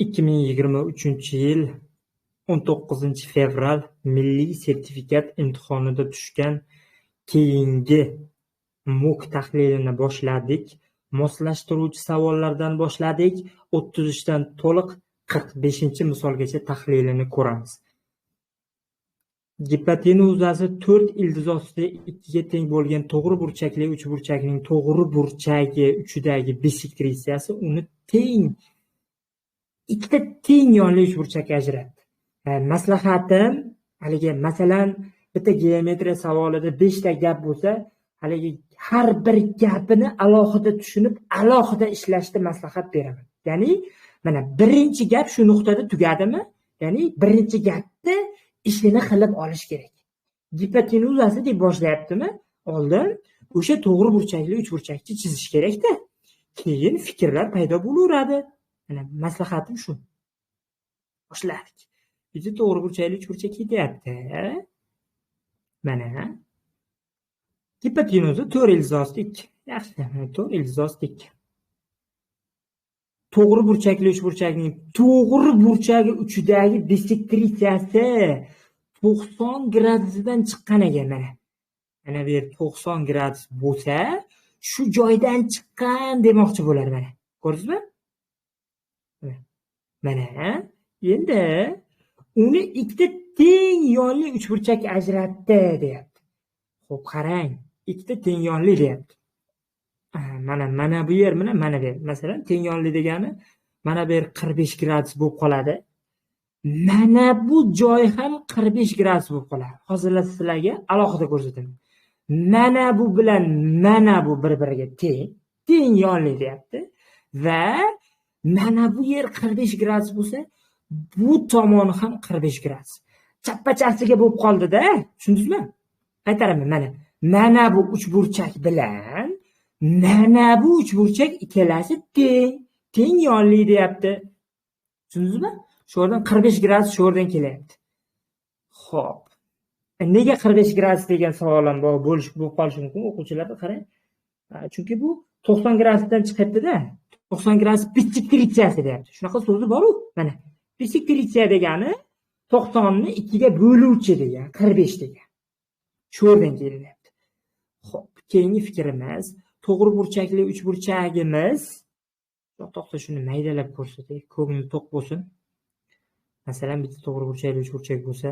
2023-yil 19-fevral milliy sertifikat imtihonida tushgan keyingi mock tahlilini boshladik. Moslashtiruvchi savollardan boshladik. 33 dan to'liq 45-misolgacha tahlilini ko'ramiz. Gipotenuzasi 4 ildiz ostida 2 ga teng bo'lgan to'g'ri burchakli uchburchakning to'g'ri burchagi uchidagi bisektrisiyasi uni teng ikkita teng yonli uchburchakka ajratdi. Maslahatim, haligi masalan bitta geometriya savolida 5 ta gap bo'lsa, haligi har bir gapini alohida tushunib, alohida ishlashni maslahat beraman. Ya'ni mana birinchi gap shu nuqtada tugadimi? Ya'ni birinchi gapni ishini qilib olish kerak. Gipotenuzasi deb boshlayaptimi? Oldin o'sha to'g'ri burchakli uchburchakni chizish kerakda. Keyin fikrlar paydo bo'laveradi. Mana maslahatim shu. Boshladik. Bitta to'g'ri burchakli uchburchak ketyapti. Mana gipotenuza 4 ildiz ostida 2. Yaxshi, 4 ildiz ostida 2. To'g'ri burchakli uchburchakning to'g'ri burchagi uchidagi bisektrisiyasi 90 gradusdan chiqqan ekan mana. Mana bu yer 90 gradus bo'lsa, shu joydan chiqqan demoqchi bo'ladi mana. Ko'rdingizmi? Mana endi uni ikkita teng yonli uchburchak ajratdi deyapti. Xo'p, qarang, ikkita teng yonli deyapti. Mana bu yer bilan mana bu yer. Masalan, teng yonli degani mana bu yer 45 gradus bo'lib qoladi. Mana bu joy ham 45 gradus bo'lib qoladi. Hozir sizlarga alohida ko'rsataman. Mana bu bilan mana bu bir-biriga teng, teng yonli deyapti va mana bu yer 45 gradus bo'lsa, bu tomoni ham 45 gradus. Chappachasiga bo'lib qoldi-da, tushundingizmi? Qaytaraman, mana. Mana bu uchburchak bilan mana bu uchburchak ikkalasi teng, teng yonli deyapti. Tushundingizmi? Shu yerdan 45 gradus shu yerdan kelyapti. Xo'p. Nega 45 gradus degan savol ham bo'lib qolishi mumkin o'quvchilarda, qarang. Chunki bu 90 gradusdan chiqyapti-da. 90 gradus bisektritsiyasi deyapti. Shunaqa so'zi bor-u. Mana bisektritsiya degani 90 ni 2 ga bo'luvchi degan, 45 degan. Shu yerdan kelyapti. Xo'p, keyingi fikrimiz to'g'ri burchakli uchburchagimiz. To'xta, shuni maydalab ko'rsatay, ko'ngil to'q bo'lsin. Masalan, bitta to'g'ri burchakli uchburchak bo'lsa,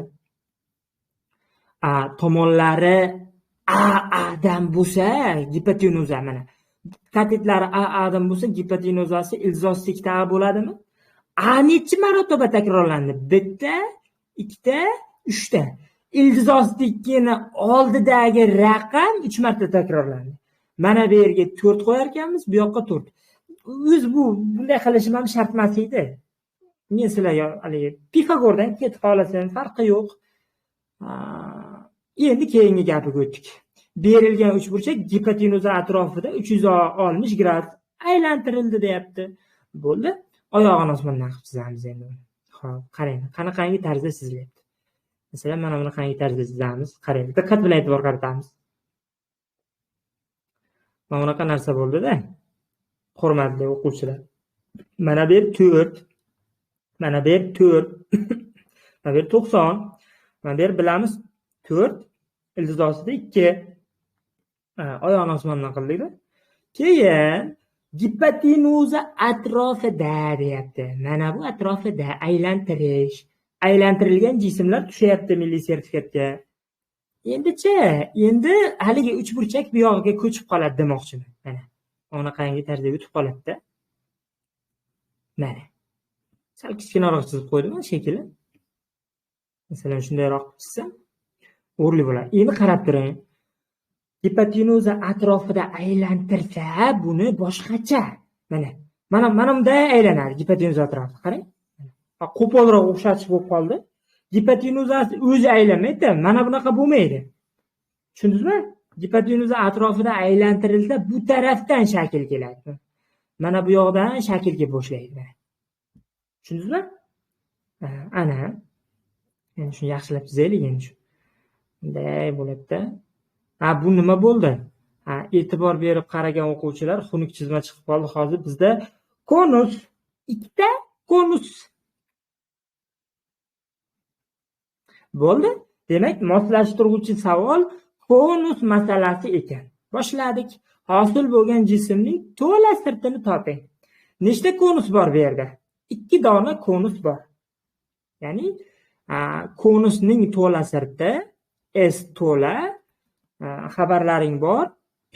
tomonlari A dan bo'lsa, gipotenuza mana. Katetlari A dan bo'lsa, gipotenuzasi ildiz ostida ikkita A bo'ladimi? A necha marotaba takrorlandi? Bitta, ikkita, uchta. Ildiz ostida ikkini oldidagi raqam 3 marta takrorlandi. Mana bu yerga 4 qo'yar ekanmiz, bu yoqqa 4. O'z bu bunday qilishim ham shart emas edi. Men sizlarga haligi Pifagordan ketib qolasam farqi yo'q. Endi keyingi gapiga o'tdik. Berilgan uchburchak gipotenuza atrofida 360 gradus aylantirildi deyapti. Bo'ldi. Oyog'ini osmondan qilib chizamiz endi. Xo'p, qarang, qanaqangi tarzda chizilyapti. Masalan, mana buni qanday tarzda chizamiz? Qarang, diqqat bilan e'tibor qaratamiz. Mana bunaqa narsa bo'ldi-da. Hurmatli o'quvchilar. Mana bu yer 4, mana bu yer 4, mana bu yer 90, mana bu yer bilamiz 4, ildiz ostida 2. Oyog'ini osmondan qildik-da. Keyin gipotenuza atrofida deyapti. Mana bu atrofida aylantirish. Aylantirilgan jismlar tushyapti milliy sertifikatga. Endichi, endi haligi uchburchak bu yog'iga ko'chib qoladi demoqchiman. Mana unaqangi tarzda o'tib qoladi-da. Mana. Sal kichkinaroq chizib qo'ydim shekilli. Masalan, shundayroq chizsam o'rli bo'ladi. Endi qarab turing. Gipotenuza atrofida aylantirsa, buni boshqacha. Mana, mana bunday aylanadi gipotenuza atrofida. Qarang. Qo'polroq o'xshatish bo'lib qoldi. Gipotenuzasi o'zi aylanmaydi, mana bunaqa bo'lmaydi. Tushundingizmi? Gipotenuza atrofida aylantirilsa, bu tarafdan shakl keladi. Mana bu yoqdan shakl kelib boshlaydi. Tushundingizmi? Ana. Endi shuni yaxshilab chizaylik endi shu. Bunday bo'ladi-da. Ha, bu nima bo'ldi? Ha, e'tibor berib qaragan o'quvchilar xunuk chizma chiqib qoldi. Hozir bizda konus ikkita Konus. Bo'ldi. Demak, moslashtiruvchi savol konus masalasi ekan. Boshladik. Hosil bo'lgan jismning to'la sirtini toping. Nechta konus bor bu yerda? 2 dona konus bor. Ya'ni konusning to'la sirti S to'la, xabarlaring bor, P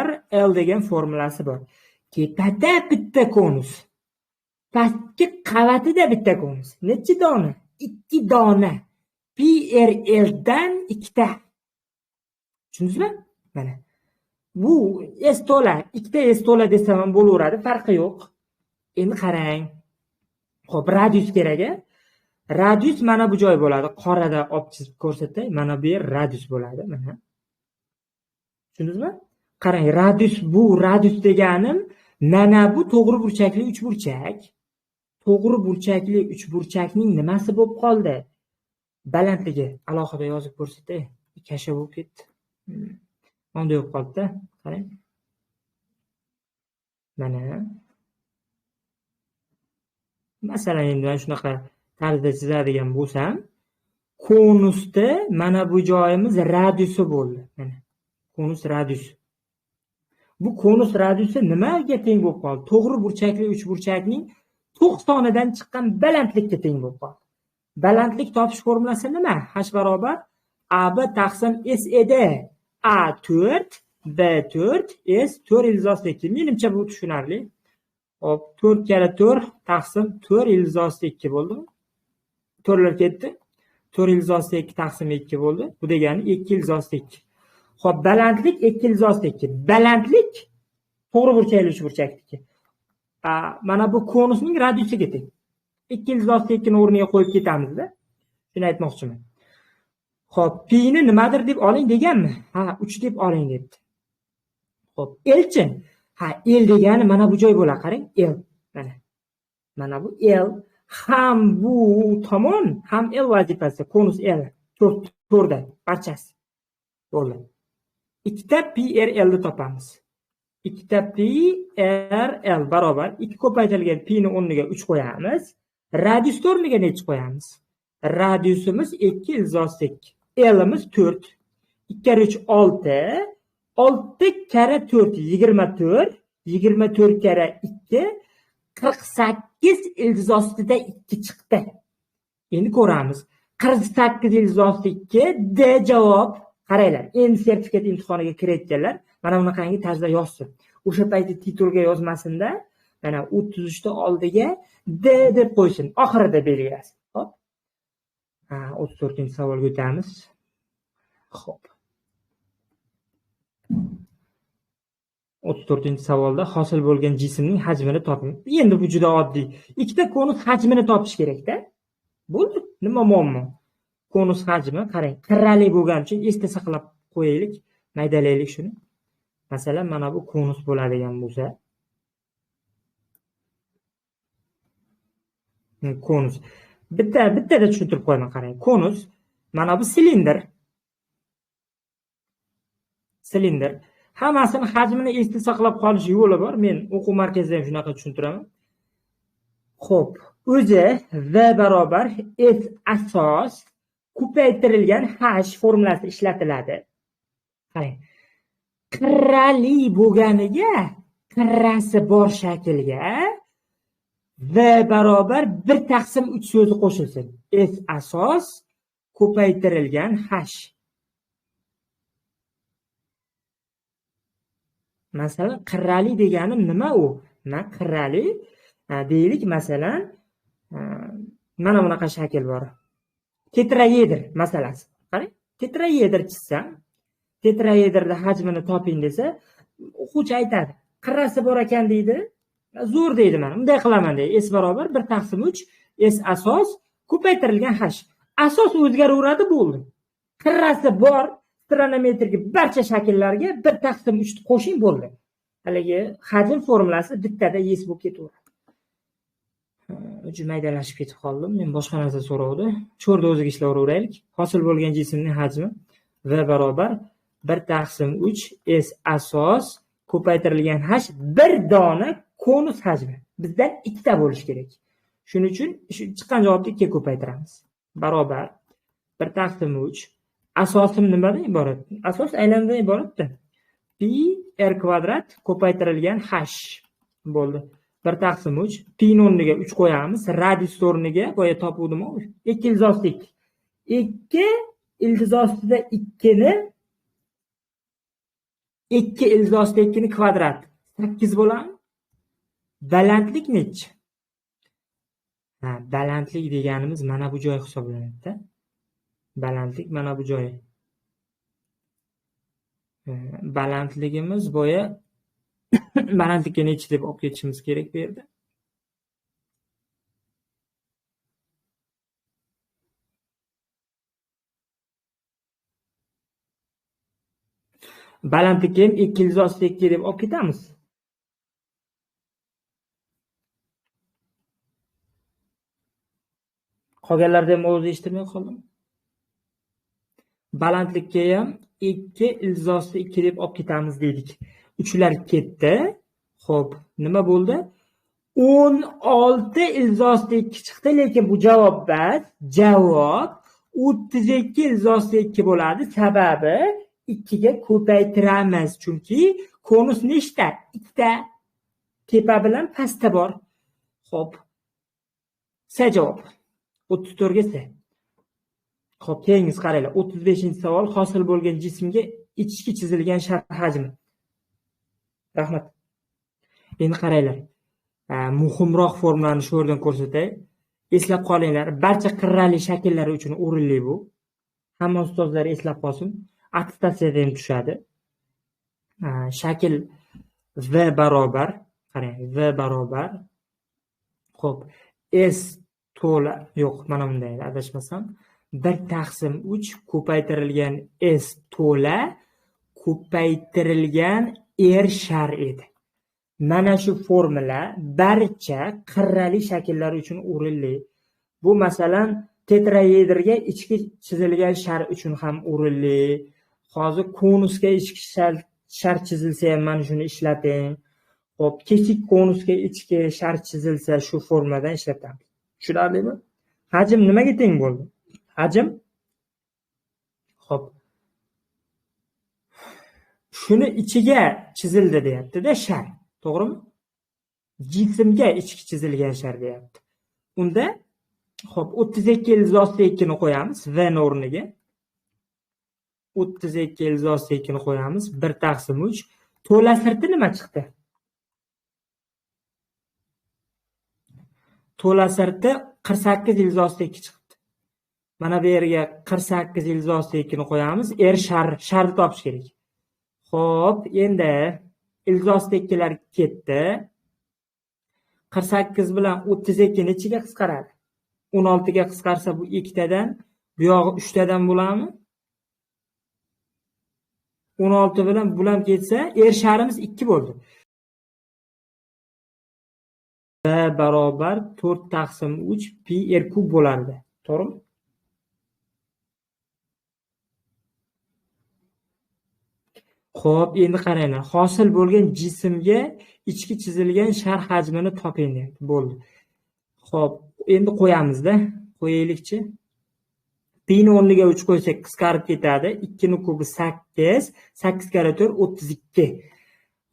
R L degan formulasi bor. Tepada bitta konus. Pastki qavatida bitta konus. Necha dona? 2 dona. P R L dan 2 ta. Tushundingizmi? Mana. Bu S to'la, 2 ta S to'la desam ham bo'laveradi, farqi yo'q. Endi qarang. Xo'p, radius kerak-a? Radius mana bu joy bo'ladi. Qorada olib chizib ko'rsatay. Mana bu yer radius bo'ladi, mana. Tushundingizmi? Qarang, radius bu radius deganim mana bu to'g'ri burchakli uchburchak. To'g'ri burchakli uchburchakning nimasi bo'lib qoldi? Balandligi alohida yozib ko'rsatay. Kasha bo'lib ketdi. Bunday bo'lib qoldi-da. Qarang. Mana. Masalan, endi men shunaqa tarzda chizadigan bo'lsam, konusda mana bu joyimiz radiusi bo'ldi. Mana. Konus radiusi. Bu konus radiusi nimaga teng bo'lib qoldi? To'g'ri burchakli uchburchakning 90 dan chiqqan balandlikka teng bo'lib qoldi. Balandlik topish formulasi nima? H barobar AB taqsim S edi. A 4, B 4, S 4 ildiz ostida 2. Menimcha bu tushunarli. Hop, 4 karra 4 taqsim 4 ildiz ostida 2 bo'ldimi? 4lar ketdi. 4 ildiz ostida 2 taqsim 2 bo'ldi. Bu degani 2 ildiz ostida 2. Xo'p, balandlik 2 ildiz ostida 2. Balandlik to'g'ri burchakli uchburchakniki. Mana bu konusning radiusiga teng. 2 ildiz ostida 2 ni o'rniga qo'yib ketamizda. Shuni aytmoqchiman. Xo'p, pi ni nimadir deb oling deganmi? Ha, 3 deb oling debdi. Xo'p, L chi? Ha, L degani mana bu joy bo'ladi, qarang, L. Mana. Mana bu L. Ham bu tomon, ham L vazifasi, konus L. 4 to'rda barchasi. Bo'ldi. 2 ta P R L ni topamiz. 2 ta P R L barobar 2 ko'paytirilgan P ni o'rniga 3 qo'yamiz. Radius o'rniga necha qo'yamiz? Radiusimiz 2 ildiz ostida 2. L'imiz 4. 2 karra 3 6. 6 karra 4 24. 24 karra 2 48 ildiz ostida 2 chiqdi. Endi ko'ramiz. 48 ildiz ostida 2 D javob. Qaranglar, endi sertifikat imtihoniga kirayotganlar mana bunaqangi tarzda yozsin. O'sha payti titulga yozmasinda, mana 33 ta oldiga D deb qo'ysin, oxirida belgilasin. Xo'p. 34-savolga o'tamiz. Xo'p. 34-savolda hosil bo'lgan jismning hajmini toping. Endi bu juda oddiy. Ikkita konus hajmini topish kerak-da. Bo'ldi. Nima muammo? Konus hajmi, qarang, qirrali bo'lgani uchun esda saqlab qo'yaylik, maydalaylik shuni. Masalan, mana bu konus bo'ladigan bo'lsa, konus. Bittada tushuntirib qo'yaman, qarang. Konus, mana bu silindr. Silindr. Hammasini hajmini esda saqlab qolish yo'li bor. Men o'quv markazida ham shunaqa tushuntiraman. Xo'p, o'zi V barobar S asos ko'paytirilgan H formulasi ishlatiladi. Qarang. Qirrali bo'lganiga, qirrasi bor shaklga V barobar 1 taqsim 3 so'zi qo'shilsin. S asos ko'paytirilgan H. Masalan, qirrali deganim nima u? Nima qirrali? Deylik, masalan, mana bunaqa shakl bor. Tetraedr masalasi. Qarang, tetraedr chizsam, tetraedrning hajmini toping desa, o'quvchi aytadi, qirrasi bor ekan deydi. Zo'r deydi mana. Bunday qilaman deydi. S barobar 1 taqsim 3 S asos ko'paytirilgan H. Asos o'zgaraveradi, bo'ldi. Qirrasi bor trigonometrga barcha shakllarga 1 taqsim 3 ni qo'shing, bo'ldi. Haligi hajm formulasi bittada yes bo'lib ketaveradi. Uch maydalashib ketib qoldim. Men boshqa narsa so'rovdi. Cho'rda o'ziga ishlayveraylik. Hosil bo'lgan jismning hajmi V barobar 1 taqsim 3 S asos ko'paytirilgan H bir dona Konus hajmi bizdan ikkita bo'lishi kerak. Shuning uchun shu chiqqan javobni 2 ga ko'paytiramiz. Barobar 1 taqsim 3. Asosim nimadan iborat? Asos aylanmadan iboratda. Pi r kvadrat ko'paytirilgan h bo'ldi. 1 taqsim 3. Pi o'rniga 3 qo'yamiz. Radius o'rniga boya topuvdim-ku. 2 ildiz ostida 2. 2 ildiz ostida 2 ni 2 ildiz ostida 2 ni kvadrat 8 bo'ladi. Balandlik nechi? Ha, balandlik deganimiz mana bu joy hisoblanadi-da. Balandlik mana bu joyi. Balandligimiz boya balandlikka nechi deb olib ketishimiz kerak bu yerda. Balandlikka ham 2 ildiz ostida 2 deb olib ketamiz. Qolganlarda ham o'zi eshittirmay qoldim. Balandlikka ham 2 ildiz ostida 2 deb olib ketamiz dedik. 3lar ketdi. Xo'p, nima bo'ldi? 16 ildiz ostida 2 chiqdi, lekin bu javob emas. Javob 32 ildiz ostida 2 bo'ladi. Sababi 2 ga ko'paytiramiz, chunki konus nechta? 2ta. Tepa bilan pastda bor. Xo'p. S javob. 34 ga S. Xo'p, keyingisi qaranglar. 35-savol. Hosil bo'lgan jismga ichki chizilgan shar hajmi. Rahmat. Endi qaranglar. Muhimroq formulani shu yerdan ko'rsatay. Eslab qolinglar. Barcha qirrali shakllari uchun o'rinli bu. Hamma ustozlar eslab qolsin. Attestatsiyadan ham tushadi. Shakl V barobar, qarang, V barobar. Xo'p, S to'la, yo'q, mana bunday adashmasam, 1 taqsim 3 ko'paytirilgan S to'la ko'paytirilgan R shar edi. Mana shu formula barcha qirrali shakllar uchun o'rinli. Bu masalan tetraedrga ichki chizilgan shar uchun ham o'rinli. Hozir konusga ichki shar chizilsa ham mana shuni ishlating. Xo'p, kesik konusga ichki shar chizilsa shu formuladan ishlatamiz. Tushunarlimi? Hajm nimaga teng bo'ldi? Hajm, xo'p, shuni ichiga chizildi deyapti-da shar, to'g'rimi? Jismga ichki chizilgan shar deyapti. Unda xo'p, 32 ildiz ostida 2 ni qo'yamiz V o'rniga. 32 ildiz ostida 2 ni qo'yamiz. 1 taqsim 3. To'la sirti nima chiqdi? To'la sirti 48 ildiz ostida 2 chiqdi. Mana bu yerga 48 ildiz ostida 2 ni qo'yamiz. R sharni topish kerak. Xo'p, endi ildiz ostida 2lar ketdi. 48 bilan 32 nechiga qisqaradi? 16 ga qisqarsa bu 2 tadan, bu yog'i 3 tadan bo'ladimi? 16 bilan bulam ketsa, R sharimiz 2 bo'ldi. B barobar 4 taqsim 3 pi r kub bo'lardi. To'g'rimi? Xo'p, endi qaranglar. Hosil bo'lgan jismga ichki chizilgan shar hajmini toping deyapti. Bo'ldi. Xo'p, endi qo'yamiz-da. Qo'yaylikchi. Pi ni o'rniga 3 qo'ysak qisqarib ketadi. 2 ni kubi 8, 8 karra 4 32.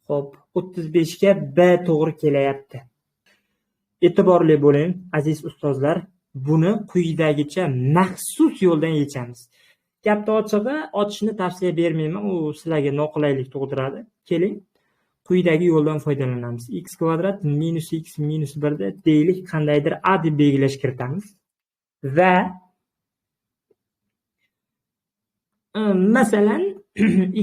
Xo'p, 35 ga B to'g'ri kelyapti. E'tiborli bo'ling, aziz ustozlar. Buni quyidagicha maxsus yo'ldan yechamiz. Gapni ochig'i, ochishni tavsiya bermayman, u sizlarga noqulaylik tug'diradi. Keling, quyidagi yo'ldan foydalanamiz. X kvadrat minus x minus 1 da deylik qandaydir a deb belgilash kiritamiz. Va masalan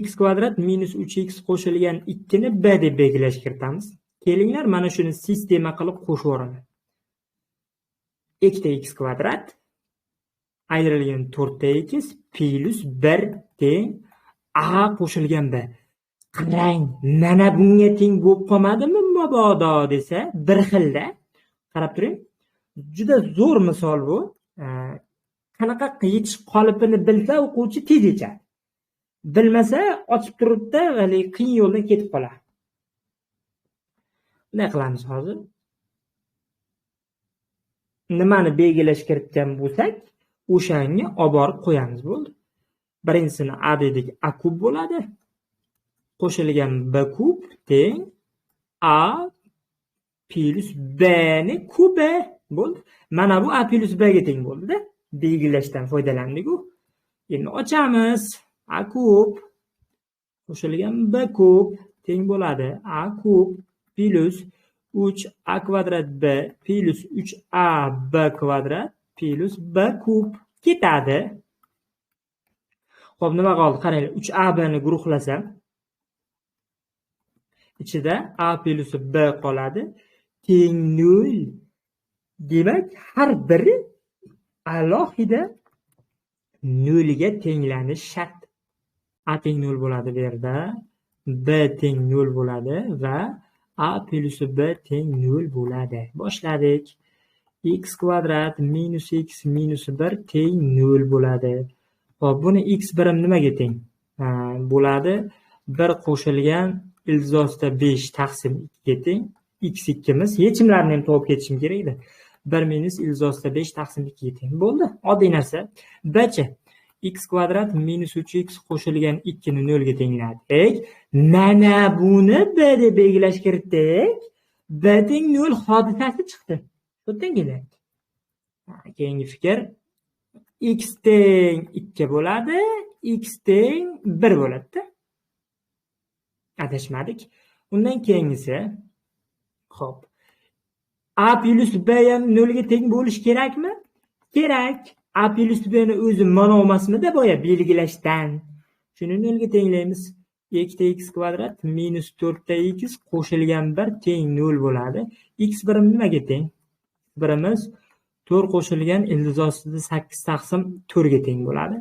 x kvadrat minus 3x qo'shilgan 2 ni b deb belgilash kiritamiz. Kelinglar, mana shuni sistema qilib qo'shib yuboraman. 2 ta x kvadrat ayrilgan 4 ta x plus 1 teng a qo'shilgan b. Qarang, mana bunga teng bo'lib qolmadimi mabodo desa, bir xilda. Qarab turing. Juda zo'r misol bu. Qanaqa yechish qolipini bilsa o'quvchi tez yechadi. Bilmasa ochib turibdi, hali qiyin yo'ldan ketib qoladi. Bunday qilamiz hozir. Nimani belgilash kiritgan bo'lsak, o'shanga olib borib qo'yamiz, bo'ldi. Birinchisini a dedik, a kub bo'ladi. Qo'shilgan b kub teng a plus b ni kubi bo'ldi. Mana bu a plus b ga teng bo'ldi-da. Belgilashdan foydalandik-ku. Endi ochamiz. A kub qo'shilgan b kub teng bo'ladi a kub plus 3a kvadrat b plus 3a b kvadrat plus b kub ketadi. Xo'p, nima qoldi? Qaranglar, 3ab ni guruhlasam ichida a plus b qoladi teng 0. Demak, har biri alohida 0 ga tenglanish shart. A teng 0 bo'ladi bu yerda, b teng 0 bo'ladi va a plus b teng 0 bo'ladi. Boshladik. X kvadrat minus x minus 1 teng 0 bo'ladi. Xo'p, buni x birim nimaga teng? Bo'ladi 1 qo'shilgan ildiz ostida 5 taqsim 2 ga teng. X ikkimiz yechimlarni ham topib ketishim kerak edi. 1 minus ildiz ostida 5 taqsim 2 ga teng. Bo'ldi. Oddiy narsa. B-chi x kvadrat minus 3x qo'shilgan 2 ni 0 ga tengladik. Mana buni b deb belgilash kiritdik. B teng 0 hodisasi chiqdi. Bu yerdan kelyapti. Keyingi fikr x teng 2 bo'ladi, x teng 1 bo'ladi-da. Adashmadik. Undan keyingisi, xo'p. A plus b ham 0 ga teng bo'lishi kerakmi? Kerak. A plus b ni o'zi mana emasmidi boya belgilashdan. Shuni 0 ga tenglaymiz. 2 x kvadrat minus 4 x qo'shilgan 1 teng 0 bo'ladi. X birim nimaga teng? Birimiz 4 qo'shilgan ildiz ostida 8 taqsim 4 ga teng bo'ladi.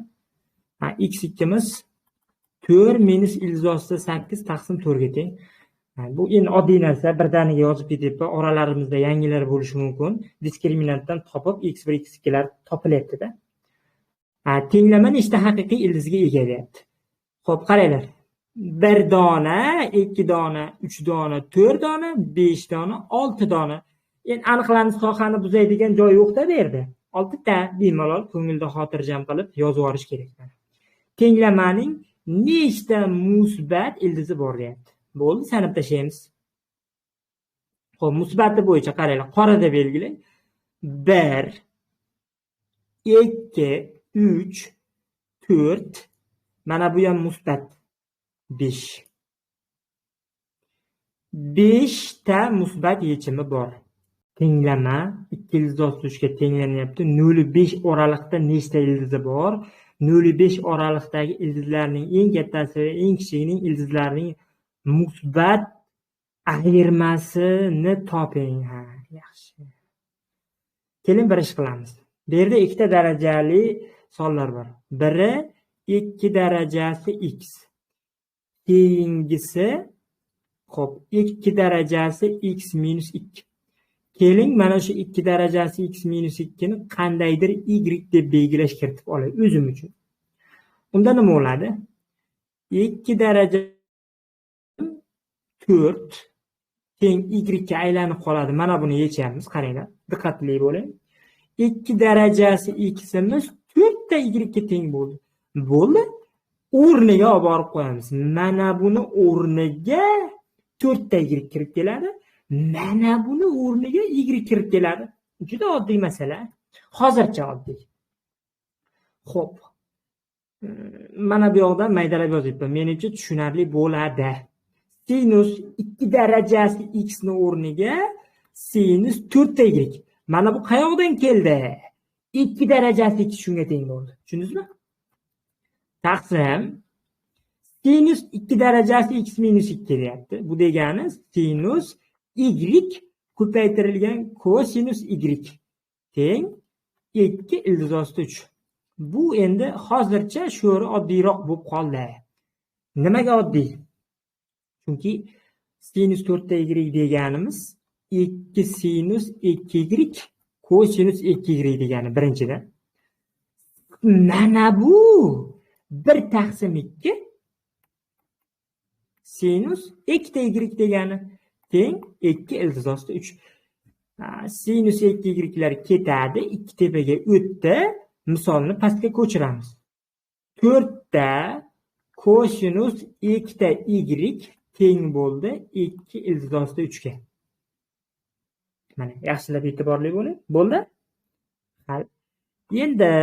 X ikkimiz 4 minus ildiz ostida 8 taqsim 4 ga teng. Bu endi oddiy narsa, birdaniga yozib ketyapman. Oralarimizda yangilar bo'lishi mumkin. Diskriminantdan topib x1 x2 lar topilyapti-da. Tenglama nechta haqiqiy ildizga ega deyapti. Xo'p, qaranglar. 1 dona, 2 dona, 3 dona, 4 dona, 5 dona, 6 dona. Endi aniqlanish sohani buzaydigan joy yo'q-da bu yerda. 6 ta bemalol ko'ngilda xotirjam qilib yozib yuborish kerak. Tenglamaning nechta musbat ildizi bor deyapti. Bo'ldi, sanab tashlaymiz. Xo'p, musbati bo'yicha qaranglar, qorada belgilang. 1 2 3 4. Mana bu ham musbat. 5. 5 ta musbat yechimi bor. Tenglama 2 ildiz osti 3 ga tenglanyapti. 0,5 oraliqda nechta ildizi bor? 0,5 oraliqdagi ildizlarning eng kattasi va eng kichigining ildizlarining musbat ayirmasini toping. Ha, yaxshi. Keling bir ish qilamiz. Bu yerda ikkita darajali sonlar bor. Biri 2 darajasi x. Keyingisi, xo'p, 2 darajasi x minus 2. Keling mana shu 2 darajasi x minus 2 ni qandaydir y deb belgilash kiritib olay o'zim uchun. Unda nima bo'ladi? 2 daraja 4 teng y ga aylanib qoladi. Mana buni yechamiz, qaranglar. Diqqatli bo'ling. 2 darajasi x'imiz 4 ta y ga teng bo'ldi. Bo'ldi. O'rniga olib borib qo'yamiz. Mana buni o'rniga 4 ta y kirib keladi. Mana buni o'rniga y kirib keladi. Juda oddiy masala. Hozircha oddiy. Xo'p. Mana bu yoqda maydalab yozyapman. Menimcha tushunarli bo'ladi. Sinus 2 darajasi x ni o'rniga sinus 4 ta y. Mana bu qayoqdan keldi? 2 darajasi x shunga teng bo'ldi. Tushundingizmi? Taqsim sinus 2 darajasi x minus 2 deyapti. Bu degani sinus y ko'paytirilgan kosinus y teng 2 ildiz osti 3. Bu endi hozircha sho'ri oddiyroq bo'lib qoldi. Nimaga oddiy? Chunki sinus 4 ta y deganimiz 2 sinus 2 y kosinus 2 y degani birinchidan. Mana bu 1 taqsim 2 sinus 2 ta y degani Teng 2 ildiz ostida 3. Sinus 2 ylar ketadi, 2 tepaga o'tdi. Misolni pastga ko'chiramiz. 4 ta kosinus 2 ta y teng bo'ldi 2 ildiz ostida 3 ga. Mana yaxshilab e'tiborli bo'ling. Bo'ldi? Endi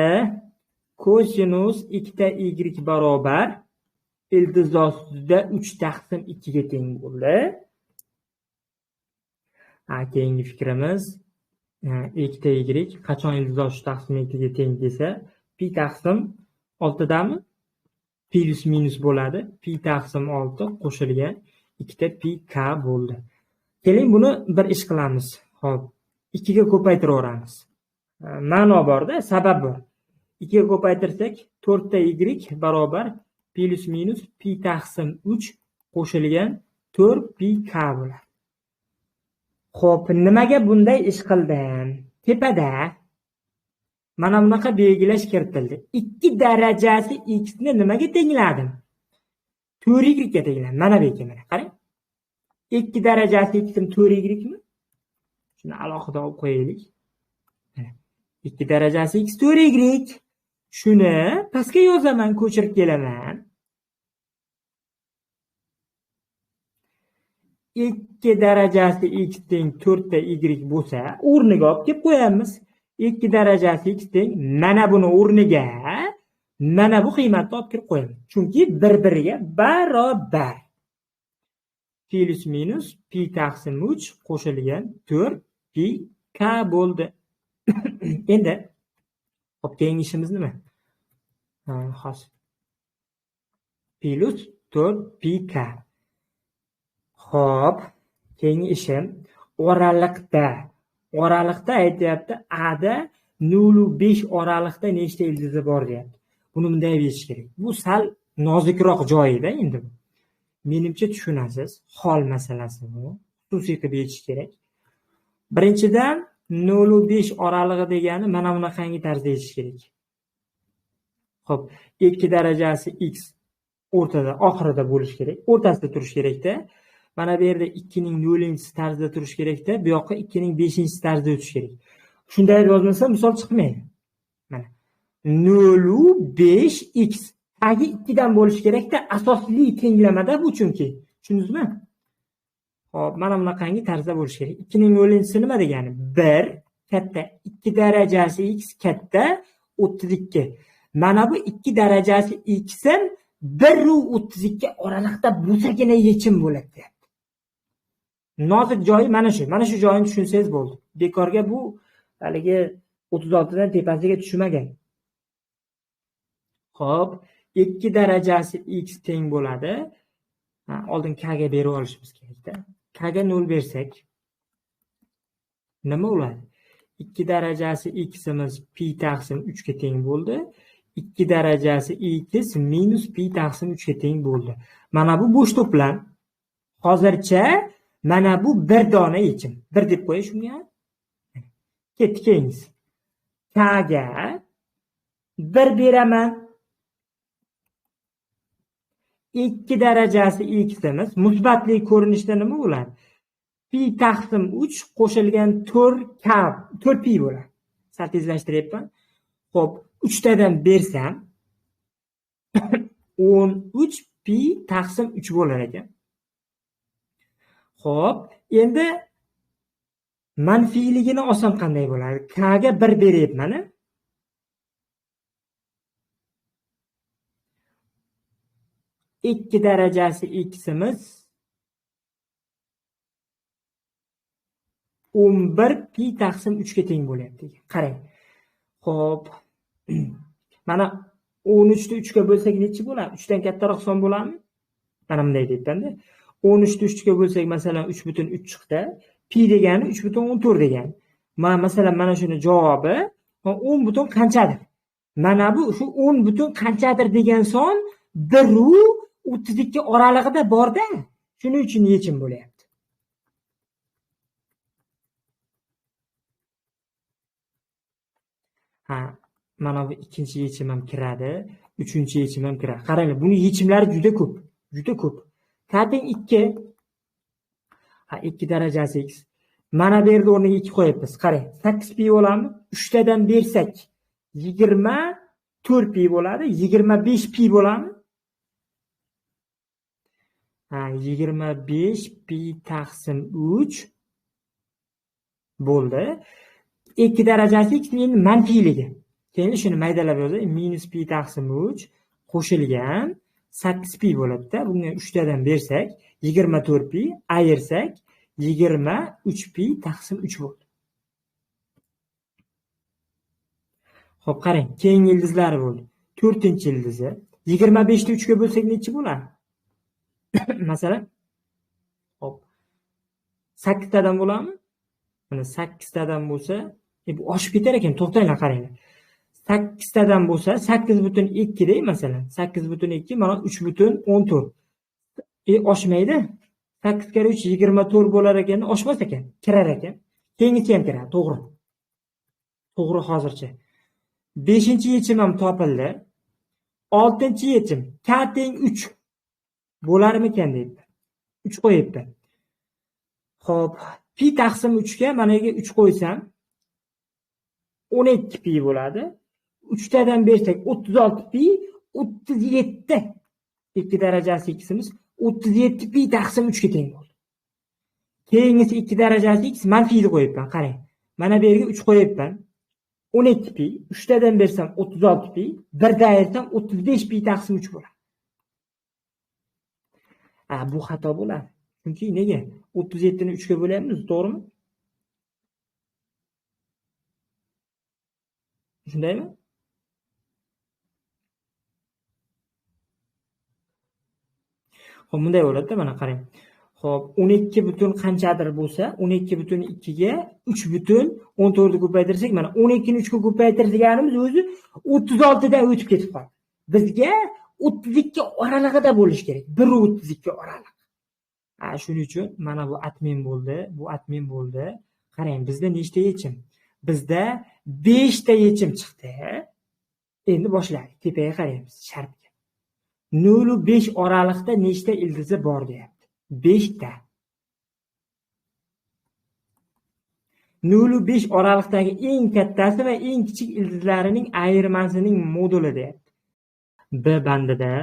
kosinus 2 ta y barobar ildiz ostida 3 taqsim 2 ga teng bo'ldi. Keyingi fikrimiz 2 ta y qachon ildiz ostida 3 taqsim 2 ga teng desa, pi taqsim 6 dami? Plus minus bo'ladi. Pi taqsim 6 qo'shilgan 2 ta pi k bo'ldi. Keling buni bir ish qilamiz. Xo'p, 2 ga ko'paytiraveramiz. Ma'no borda, sabab bor. 2 ga ko'paytirsak 4 ta y barobar plus minus pi taqsim 3 qo'shilgan 4 pi k bo'ladi. Xo'p, nimaga bunday ish qildim? Tepada mana bunaqa belgilash kiritildi. 2 darajasi x ni nimaga tengladim? 4 y ga tengladim. Mana bu yerga mana qarang. 2 darajasi x 4 y mi? Shuni alohida olib qo'yaylik. 2 darajasi x 4 y. Shuni pastga yozaman, ko'chirib kelaman. 2 darajasi x teng 4 ta y bo'lsa, o'rniga olib kelib qo'yamiz. 2 darajasi x teng mana buni o'rniga mana bu qiymatni olib kirib qo'yamiz. Chunki bir-biriga barobar. Plus minus pi taqsim 3 qo'shilgan 4 pi k bo'ldi. Endi hop, keyingi ishimiz nima? Hozir. Plus 4 pi k. Xo'p, keyingi ishim oraliqda. Oraliqda aytyapti, A da 0.5 oraliqda nechta ildizi bor deyapti. Buni bunday berish kerak. Bu sal nozikroq joyida endi bu. Menimcha tushunasiz, hol masalasi bu. Xususiy qilib yechish kerak. Birinchidan 0.5 oralig'i degani mana bunaqangi tarzda yechish kerak. Xo'p, 2 darajasi x o'rtada, oxirida bo'lish kerak, o'rtasida turish kerakda. Mana bu yerda 2ning 0-inchisi tarzida turish kerakda, bu yoqqa 2ning 5-inchisi tarzida o'tish kerak. Shunday yozmasa misol chiqmaydi. Mana 0.5 x tagi 2 dan bo'lish kerakda, asosli tenglamada bu chunki. Tushundingizmi? Xo'p, mana bunaqangi tarzda bo'lish kerak. 2ning 0-inchisi nima degani? 1 katta 2 darajasi x katta 32. Mana bu 2 darajasi x ham 1.32 oraliqda bo'lsagina yechim bo'ladi. Nozik joyi mana shu. Mana shu joyini tushunsangiz bo'ldi. Bekorga bu haligi 36 dan tepasiga tushmagan. Xo'p, 2 darajasi x teng bo'ladi. Oldin k ga berib olishimiz kerakda. K ga 0 bersak nima bo'ladi? 2 darajasi x'imiz pi taqsim 3 ga teng bo'ldi. 2 darajasi x minus pi taqsim 3 ga teng bo'ldi. Mana bu bo'sh to'plam. Hozircha mana bu bir dona yechim. 1 deb qo'yay shunga. Ketdik keyingisi. K ga 1 beraman. 2 darajasi x'imiz musbatli ko'rinishda nima bo'ladi? Pi taqsim 3 qo'shilgan 4 k 4 pi bo'ladi. Sal tezlashtiryapman. Xo'p, 3 tadan bersam 13 pi taqsim 3 bo'lar ekan. Xo'p, endi manfiyligini olsam qanday bo'ladi? K ga 1 beryapman. 2 darajasi x'imiz 11 pi taqsim 3 ga teng bo'lyapti. Qarang. Xo'p. Mana 13 ni 3 ga bo'lsak nechi bo'ladi? 3 dan kattaroq son bo'ladimi? Mana bunday deyapman-da. 13 ni 3 ga bo'lsak, masalan, 3.3 chiqdi. Pi degani 3.14 degani. Mana masalan, mana shuni javobi 10 butun qanchadir? Mana bu shu 10 butun qanchadir degan son 1.32 oralig'ida borda. Shuning uchun yechim bo'lyapti. Ha, mana bu ikkinchi yechim ham kiradi, uchinchi yechim ham kiradi. Qaranglar, buni yechimlari juda ko'p, juda ko'p. K teng 2. Ha, 2 darajasi x. Mana bu yerda o'rniga 2 qo'yapmiz. Qarang, 8 pi bo'ladimi? 3 tadan bersak 24 pi bo'ladi, 25 pi bo'ladimi? Ha, 25 pi taqsim 3 bo'ldi. 2 darajasi x endi manfiyligi. Keyin shuni maydalab yozay. Minus pi taqsim 3 qo'shilgan 8 pi bo'ladi-da. Bunga 3 tadan bersak 24 pi ayirsak 23 pi taqsim 3 bo'ldi. Xo'p, qarang, keyingi ildizlari bo'ldi. 4-ildizi 25 ni 3 ga bo'lsak nechi bo'ladi? Masalan, hop, 8 tadan bo'ladimi? Mana 8 tadan bo'lsa, bu oshib ketar ekan, to'xtanglar, qaranglar. 8 tadan bo'lsa 8.2 dey masalan. 8.2 mana 3.14. Oshmaydi. 8 kere 3 24 bo'lar ekan, oshmas ekan, kirar ekan. Keyingisi ham kiradi, to'g'ri. To'g'ri hozircha. 5-yechim ham topildi. 6-yechim k teng 3 bo'larmikan deydi. 3 qo'yibdi. Xo'p, pi taqsim 3 ga mana yerga 3 qo'ysam 12 pi bo'ladi. 3 tadan bersak 36 pi, 37. 2 darajasi x'imiz 37 pi taqsim 3 ga teng bo'ldi. Keyingisi 2 darajasi x manfiyni qo'yibman, qarang. Mana bu yerga 3 qo'yibman. 12 pi, 3 tadan bersam 36 pi, 1 dan ayirsam 35 pi taqsim 3 bo'ladi. Bu xato bo'ladi. Chunki nega? 37 ni 3 ga bo'lyapmiz, to'g'rimi? Shundaymi? Xo'p, bunday bo'ladi-da, mana qarang. Xo'p, 12 butun qanchadir bo'lsa, 12.2 ga 3.14 ni ko'paytirsak, mana 12 ni 3 ga ko'paytirganimiz o'zi 36 dan o'tib ketib qoldi. Bizga 32 oralig'ida bo'lish kerak. 1.32 oraliq. Shuning uchun mana bu admin bo'ldi, bu admin bo'ldi. Qarang, bizda nechta yechim? Bizda 5 ta yechim chiqdi. Endi boshladik. Tepaga qaraymiz, shartga. 0.5 oraliqda nechta ildizi bor deyapti. 5 ta. 0.5 oraliqdagi eng kattasi va eng kichik ildizlarining ayirmasining moduli deyapti. B bandida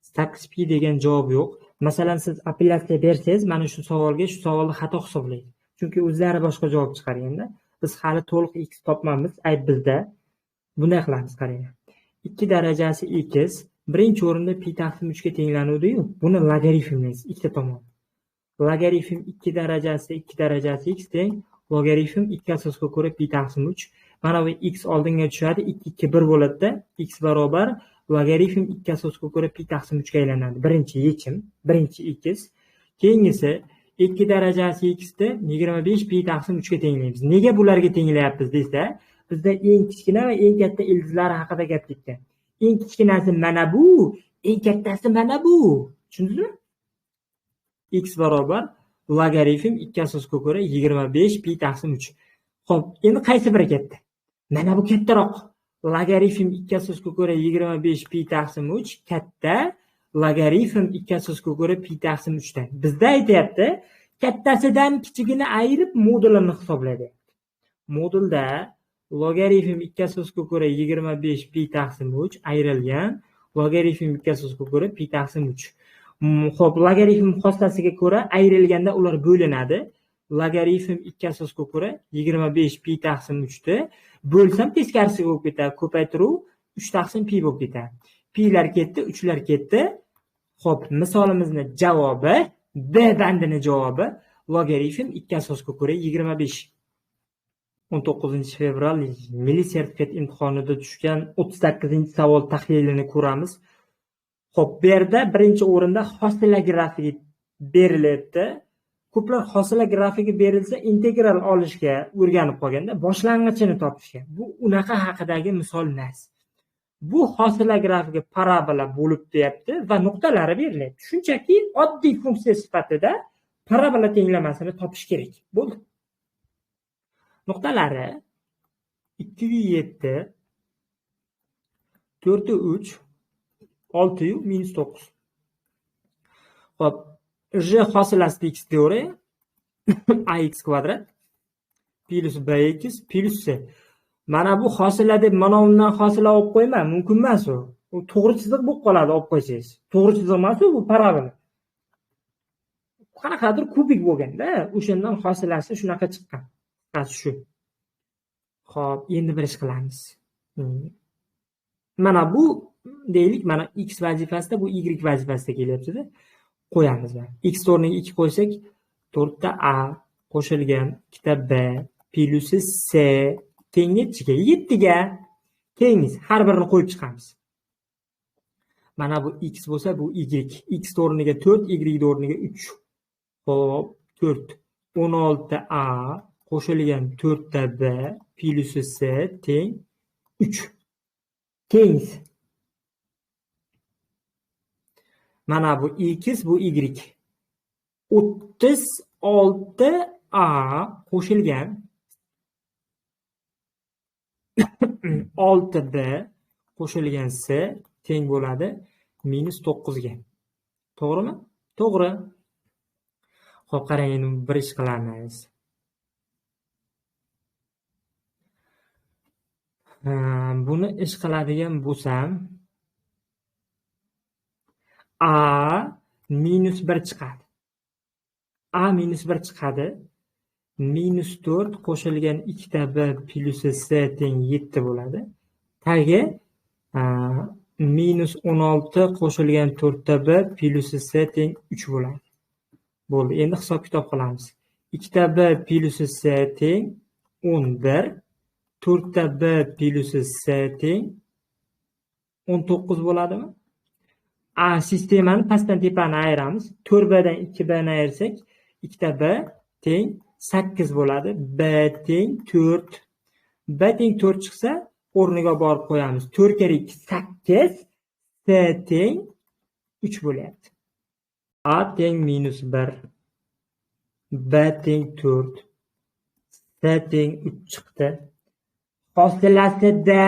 8 pi degan javob yo'q. Masalan, siz apellyatsiya bersangiz, mana shu savolga shu savolni xato hisoblaydi. Chunki o'zlari boshqa javob chiqarganda, biz hali to'liq x topmamiz, ayb bizda. Bunday qilamiz, qarang. 2 darajasi x birinchi o'rinda pi taqsim 3 ga tenglanuvdi-yu, buni logarifmlaysiz ikkita tomon. Logarifm 2 darajasi 2 darajasi x teng logarifm 2 asosga ko'ra pi taqsim 3. Mana bu x oldinga tushadi, 2 2 1 bo'ladi-da, x barobar logarifm 2 asosga ko'ra pi taqsim 3 ga aylanadi. Birinchi yechim, birinchi x. Keyingisi 2 darajasi x ni 25 pi taqsim 3 ga tenglaymiz. Nega bularga tenglayapmiz desa, bizda eng kichkina va eng katta ildizlar haqida gap ketgan. Eng kichkinasi mana bu, eng kattasi mana bu. Tushundingizmi? X barobar logarifm 2 asosga ko'ra 25 pi taqsim 3. Xo'p, endi qaysi biri katta? Mana bu kattaroq. Logarifm 2 asosga ko'ra 25 pi taqsim 3 katta logarifm 2 asosga ko'ra pi taqsim 3 dan. Bizda aytayapti, kattasidan kichigini ayirib modulini hisoblaydi. Modulda logarifm 2 asosga ko'ra 25 pi taqsim 3 ayrilgan logarifm 2 asosga ko'ra pi taqsim 3. Xo'p, logarifm xossasiga ko'ra ayrilganda ular bo'linadi. Logarifm 2 asosga ko'ra 25 pi taqsim 3 ni bo'lsam teskarisi bo'lib ketadi. Ko'paytiruv 3 taqsim pi bo'lib ketadi. Pilar ketdi, 3lar ketdi. Xo'p, misolimizni javobi B bandini javobi logarifm 2 asosga ko'ra 25. 19 fevral milliy sertifikat imtihonida tushgan 38-savol tahlilini ko'ramiz. Xo'p, bu yerda birinchi o'rinda hosila grafigi berilyapti. Ko'plar hosila grafigi berilsa integral olishga o'rganib qolganda boshlang'ichini topishga. Bu unaqa haqidagi misol emas. Bu hosila grafigi parabola bo'lib deyapti va nuqtalari berilyapti. Shunchaki oddiy funksiya sifatida parabola tenglamasini topish kerak. Bo'ldi. Nuqtalari 2.7, 4.3, 6 -9. Xo'p, J hosilasi x teoriya ax kvadrat plus bx plus c. Mana bu hosila deb mana undan hosila olib qo'yma, mumkin emas u. U to'g'ri chiziq bo'lib qoladi olib qo'ysangiz. To'g'ri chiziq emas u, bu parabola. Qanaqadir kubik bo'lganda, o'shandan hosilasi shunaqa chiqqan. Qisqasi shu. Xo'p, endi bir ish qilamiz. Mana bu deylik, mana x vazifasida, bu y vazifasida kelyapti-da. Qo'yamiz mana. X o'rniga 2 qo'ysak, 4 ta a qo'shilgan 2 ta b plus c teng nechiga? 7 ga. Keyingiz har birini qo'yib chiqamiz. Mana bu x bo'lsa, bu y. X o'rniga 4, y o'rniga 3. Xo'p, 4 16 a qo'shilgan 4 ta b plus c teng 3. Keyingiz. Mana bu x, bu y. 36 a qo'shilgan 6 b qo'shilgan c teng bo'ladi minus 9 ga. To'g'rimi? To'g'ri. Xo'p, qarang, endi bir ish qilamiz. Buni ish qiladigan bo'lsam, a minus 1 chiqadi. A minus 1 chiqadi. Minus 4 qo'shilgan 2 ta b plus c teng 7 bo'ladi. Tagi minus 16 qo'shilgan 4 ta b plus c teng 3 bo'ladi. Bo'ldi. Endi hisob-kitob qilamiz. 2 ta b plus c teng 11, 4 ta b plus c teng 19 bo'ladimi? A sistemani pastdan tepani ayiramiz. 4b dan 2b ni ayirsak, 2 ta b teng 8 bo'ladi. B teng 4. B teng 4 chiqsa, o'rniga borib qo'yamiz. 4 kere 2 8, C teng 3 bo'lyapti. A teng minus 1, B teng 4, C teng 3 chiqdi. Hosilasida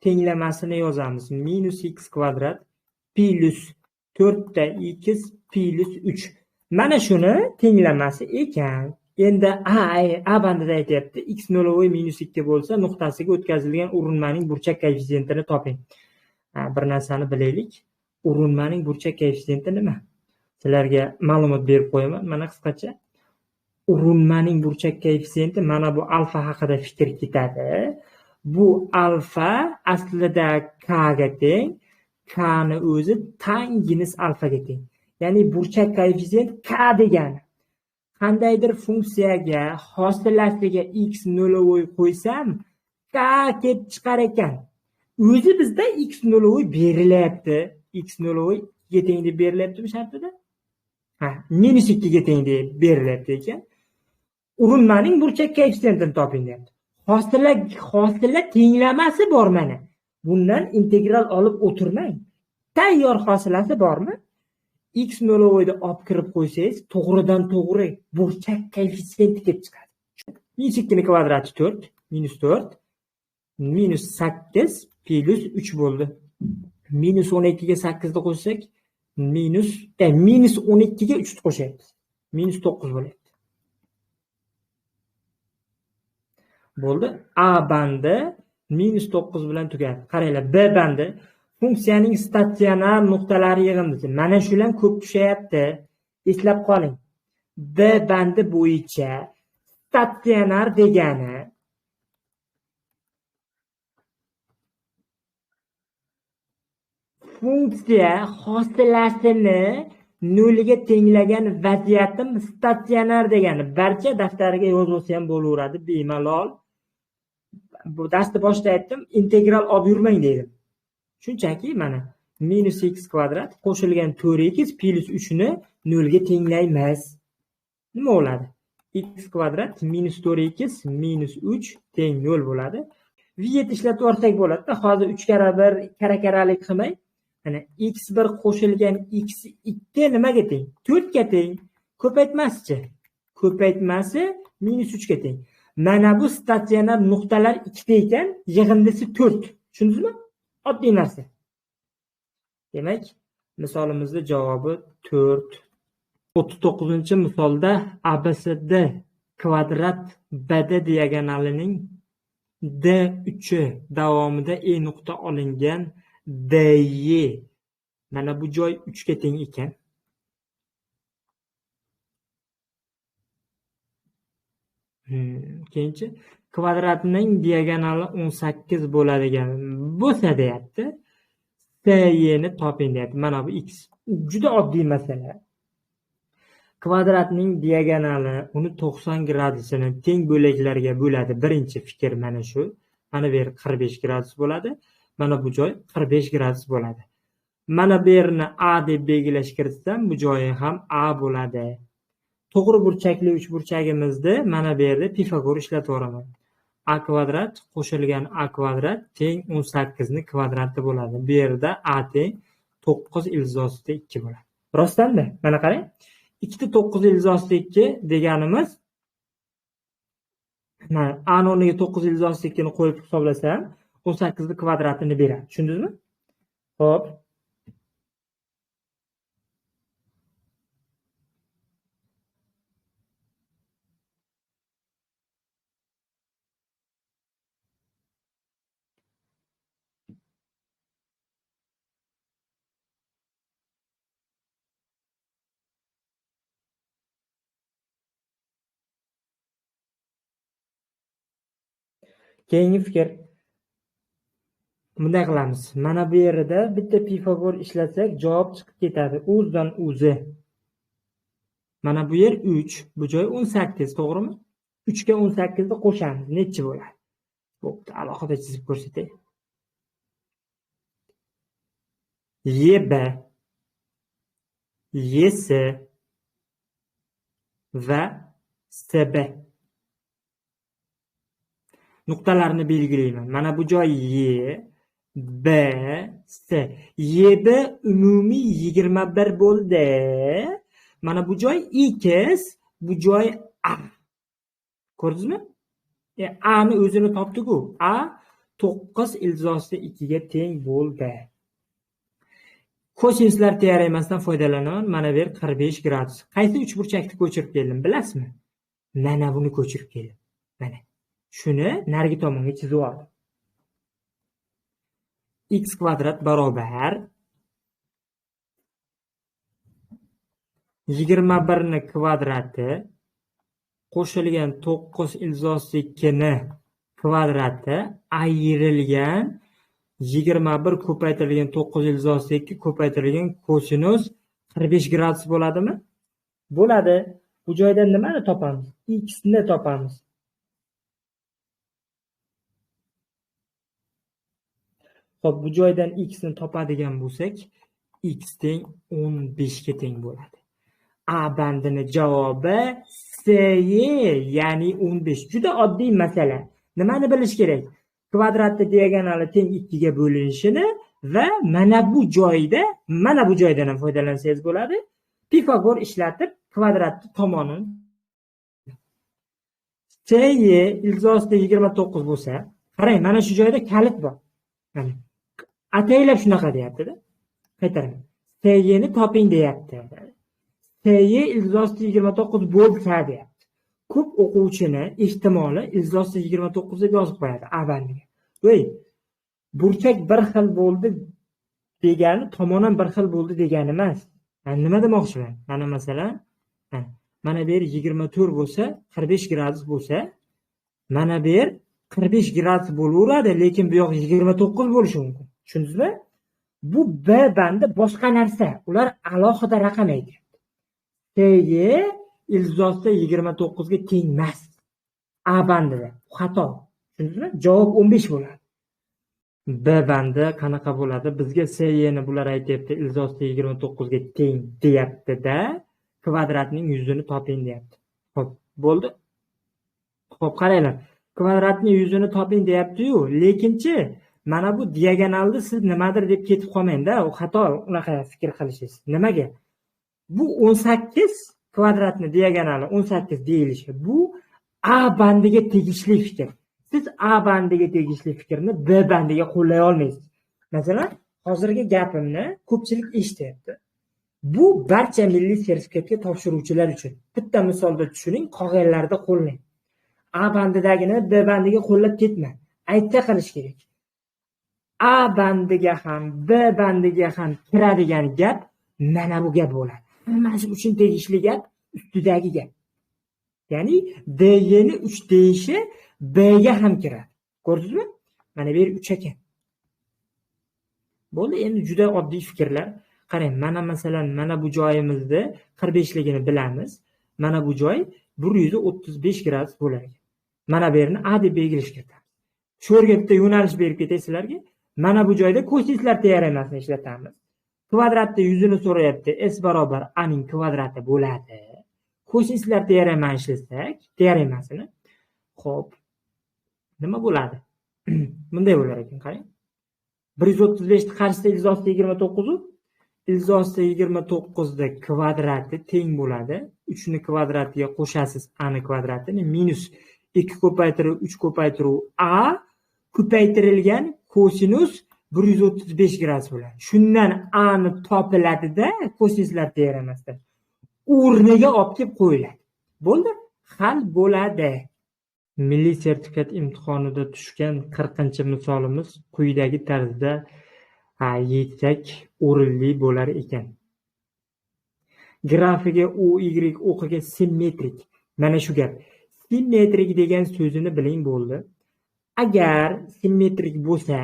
tenglamasini yozamiz. Minus x kvadrat plus 4 ta x plus 3. Mana shuni tenglamasi ekan. Endi A bandida aytyapti, x nolvoy minus 2 bo'lsa, nuqtasiga o'tkazilgan urinmaning burchak koeffitsiyentini toping. Bir narsani bilaylik. Urinmaning burchak koeffitsiyenti nima? Sizlarga ma'lumot berib qo'yaman. Mana qisqacha. Urinmaning burchak koeffitsiyenti mana bu alfa haqida fikr ketadi. Bu alfa aslida k ga teng, k ni o'zi tanginus alfaga teng. Ya'ni burchak koeffitsient k degani. Qandaydir funksiyaga hosilasiga x nolvoy qo'ysam, k kelib chiqar ekan. O'zi bizda x nolvoy berilyapti. X nolvoy 2 ga teng deb berilyaptimi shartida? Ha, minus 2 ga teng deb berilyapti ekan. Urinmaning burchak koeffitsiyentini toping deyapti. Hosila tenglamasi bor mana. Bundan integral olib o'tirmang. Tayyor hosilasi bormi? X nolvoyni olib kirib qo'ysangiz, to'g'ridan to'g'ri burchak koeffitsiyenti kelib chiqadi. Minus 2 ning kvadrati 4, minus 4, minus 8 plus 3 bo'ldi. Minus 12 ga 8 ni qo'shsak, minus 12 ga 3 ni qo'shyapmiz. Minus 9 bo'lyapti. Bo'ldi. A bandi minus 9 bilan tugadi. Qaranglar, B bandi funksiyaning statsionar nuqtalari yig'indisi. Mana shular ko'p tushayapti. Eslab qoling. B bandi bo'yicha statsionar degani funksiya hosilasini nolga tenglagan vaziyatim statsionar degani. Barcha daftariga yozib olsa ham bo'laveradi bemalol. Bu darsni boshida aytdim, integral olib yurmang dedim. Shunchaki mana minus x kvadrat qo'shilgan 4x plus 3 ni nolga tenglaymiz. Nima bo'ladi? X kvadrat minus 4x minus 3 teng 0 bo'ladi. V7 ishlatib yuborsak bo'ladi-da. Hozir 3 karra 1 kara-karalik qilmay, mana x1 qo'shilgan x2 nimaga teng? 4 ga teng. Ko'paytmasichi? Ko'paytmasi minus 3 ga teng. Mana bu statsionar nuqtalar 2 ta ekan, yig'indisi 4. Tushundingizmi? Oddiy narsa. Demak, misolimizning javobi 4. 39-misolda ABCD kvadrat BD diagonalining D3 davomida E nuqta olingan DE. Mana bu joy 3 ga teng ekan. Keyinchi kvadratning diagonali 18 bo'ladigan bo'lsa deyapti. SE ni toping deyapti. Mana bu x. Juda oddiy masala. Kvadratning diagonali uni 90 gradusini teng bo'laklarga bo'ladi. Birinchi fikr mana shu. Mana bu yer 45 gradus bo'ladi. Mana bu joy 45 gradus bo'ladi. Mana bu yerni A deb belgilash kiritsam, bu joyi ham A bo'ladi. To'g'ri burchakli uchburchagimizni mana bu yerda Pifagor ishlatib yuboraman. A kvadrat qo'shilgan A kvadrat teng 18 ni kvadrati bo'ladi. Bu yerda A teng 9 ildiz ostida 2 bo'ladi. Rostdan-da, mana qarang. 2 ta 9 ildiz ostida 2 deganimiz, mana A ni o'rniga 9 ildiz ostida 2 ni qo'yib hisoblasam, 18 ni kvadratini beradi. Tushundingizmi? Xo'p. Keyingi fikr. Bunday qilamiz. Mana bu yerda bitta Pifagor ishlatsak, javob chiqib ketadi. O'zidan o'zi. Mana bu yer 3, bu joy 18, to'g'rimi? 3 ga 18 ni qo'shamiz, nechi bo'ladi? Bo'pti, alohida chizib ko'rsatay. YB, YS va SB. Nuqtalarni belgilayman. Mana bu joy Y, B, S. YB umumiy 21 bo'ldi. Mana bu joy X, bu joy A. Ko'rdingizmi? A ni o'zini topdik-ku. A 9 ildiz ostida 2 ga teng bo'ldi. Kosinuslar teoremasidan foydalanaman. Mana bu yer 45 gradus. Qaysi uchburchakni ko'chirib keldim, bilasizmi? Mana buni ko'chirib keldim. Mana. Shuni narigi tomonga chizib oldim. X kvadrat barobar 21 ni kvadrati qo'shilgan 9 ildiz ostida 2 ni kvadrati ayrilgan 21 ko'paytirilgan 9 ildiz ostida 2 ko'paytirilgan kosinus 45 gradus bo'ladimi? Bo'ladi. Bu joydan nimani topamiz? X ni topamiz. Xo'p, bu joydan x ni topadigan bo'lsak, x teng 15 ga teng bo'ladi. A bandini javobi SE, ya'ni 15. Juda oddiy masala. Nimani bilish kerak? Kvadratni diagonali teng 2 ga bo'linishini va mana bu joyda, mana bu joydan ham foydalansangiz bo'ladi. Pifagor ishlatib kvadratni tomonini SE ildiz ostida 29 bo'lsa, qarang, mana shu joyda kalit bor. Mana ataylab shunaqa deyapti-da. Qaytaraman. SE ni toping deyapti. SE ildiz ostida 29 bo'lsa deyapti. Ko'p o'quvchini ehtimoli ildiz ostida 29 deb yozib qo'yadi A bandiga. Voy, burchak bir xil bo'ldi degani tomon ham bir xil bo'ldi degani emas. Yani nima demoqchiman? Mana masalan, mana bu yer 24 bo'lsa, 45 gradus bo'lsa, mana bu yer 45 gradus bo'laveradi, lekin bu yoq 29 bo'lishi mumkin. Tushundingizmi? Bu B bandi boshqa narsa. Ular alohida raqam aytyapti. SE ildiz ostida 29 ga teng emas. A bandida xato. Tushundingizmi? Javob 15 bo'ladi. B bandi qanaqa bo'ladi? Bizga SE ni bular aytyapti, ildiz ostida 29 ga teng deyapti-da, kvadratning yuzini toping deyapti. Xo'p, bo'ldi. Xo'p, qaranglar. Kvadratning yuzini toping deyapti-yu, lekinchi mana bu diagonalni siz nimadir deb ketib qolmang-da, u xato unaqa fikr qilishingiz. Nimaga? Bu 18 kvadratni diagonali 18 deyilishi, bu A bandiga tegishli fikr. Siz A bandiga tegishli fikrni B bandiga qo'llay olmaysiz. Masalan, hozirgi gapimni ko'pchilik eshityapti. Bu barcha milliy sertifikatga topshiruvchilar uchun. Bitta misolda tushuning, qolganlarda qo'llang. A bandidagini B bandiga qo'llab ketma. Aytda qilish kerak. A bandiga ham, B bandiga ham kiradigan gap mana bu gap bo'ladi. Hammasi uchun tegishli gap ustidagi gap. Ya'ni DY ni 3 deyishi B ga ham kiradi. Ko'rdingizmi? Mana bu yer 3 ekan. Bo'ldi, endi juda oddiy fikrlar. Qarang, mana masalan, mana bu joyimizda 45 ligini bilamiz. Mana bu joy 135 gradus bo'lar ekan. Mana bu yerni A deb belgilash kerak. Shu yerga bitta yo'nalish berib ketay sizlarga. Mana bu joyda kosinuslar teoremasini ishlatamiz. Kvadratda yuzini so'rayapti. S barobar A ning kvadrati bo'ladi. Kosinuslar teoremasini ishlasak, teoremasini. Xo'p. Nima bo'ladi? Bunday bo'lar ekan, qarang. 135 ni qarshisida ildiz ostida 29 u ildiz ostida 29 da kvadrati teng bo'ladi. 3 ni kvadratiga qo'shasiz A ni kvadratini minus 2 ko'paytiruv 3 ko'paytiruv A ko'paytirilgan kosinus 135 gradus bo'ladi. Shundan A ni topiladida kosinuslar teoremasida o'rniga olib kelib qo'yiladi. Bo'ldi, hal bo'ladi. Milliy sertifikat imtihonida tushgan 40-misolimiz quyidagi tarzda yechsak o'rinli bo'lar ekan. Grafigi OY o'qiga simmetrik. Mana shu gap. Simmetrik degan so'zini biling bo'ldi. Agar simmetrik bo'lsa,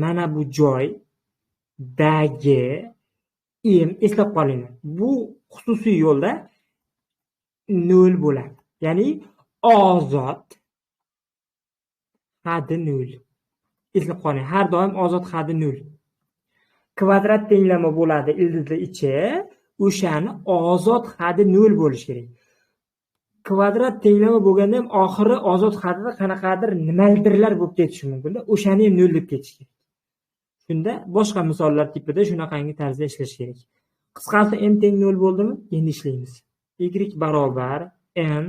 mana bu joydagi m eslab qolinglar. Bu xususiy yo'lda 0 bo'ladi. Ya'ni ozod haddi 0. Eslab qoling, har doim ozod haddi 0. Kvadrat tenglama bo'ladi ildizli ichi, o'shani ozod haddi 0 bo'lishi kerak. Kvadrat tenglama bo'lganda ham oxiri ozod haddida qanaqadir nimadirlar bo'lib ketishi mumkin-da, o'shani ham 0 deb ketish kerak. Shunda boshqa misollar tipida shunaqangi tarzda ishlash kerak. Qisqasi m teng 0 bo'ldimi? Endi ishlaymiz. Y barobar n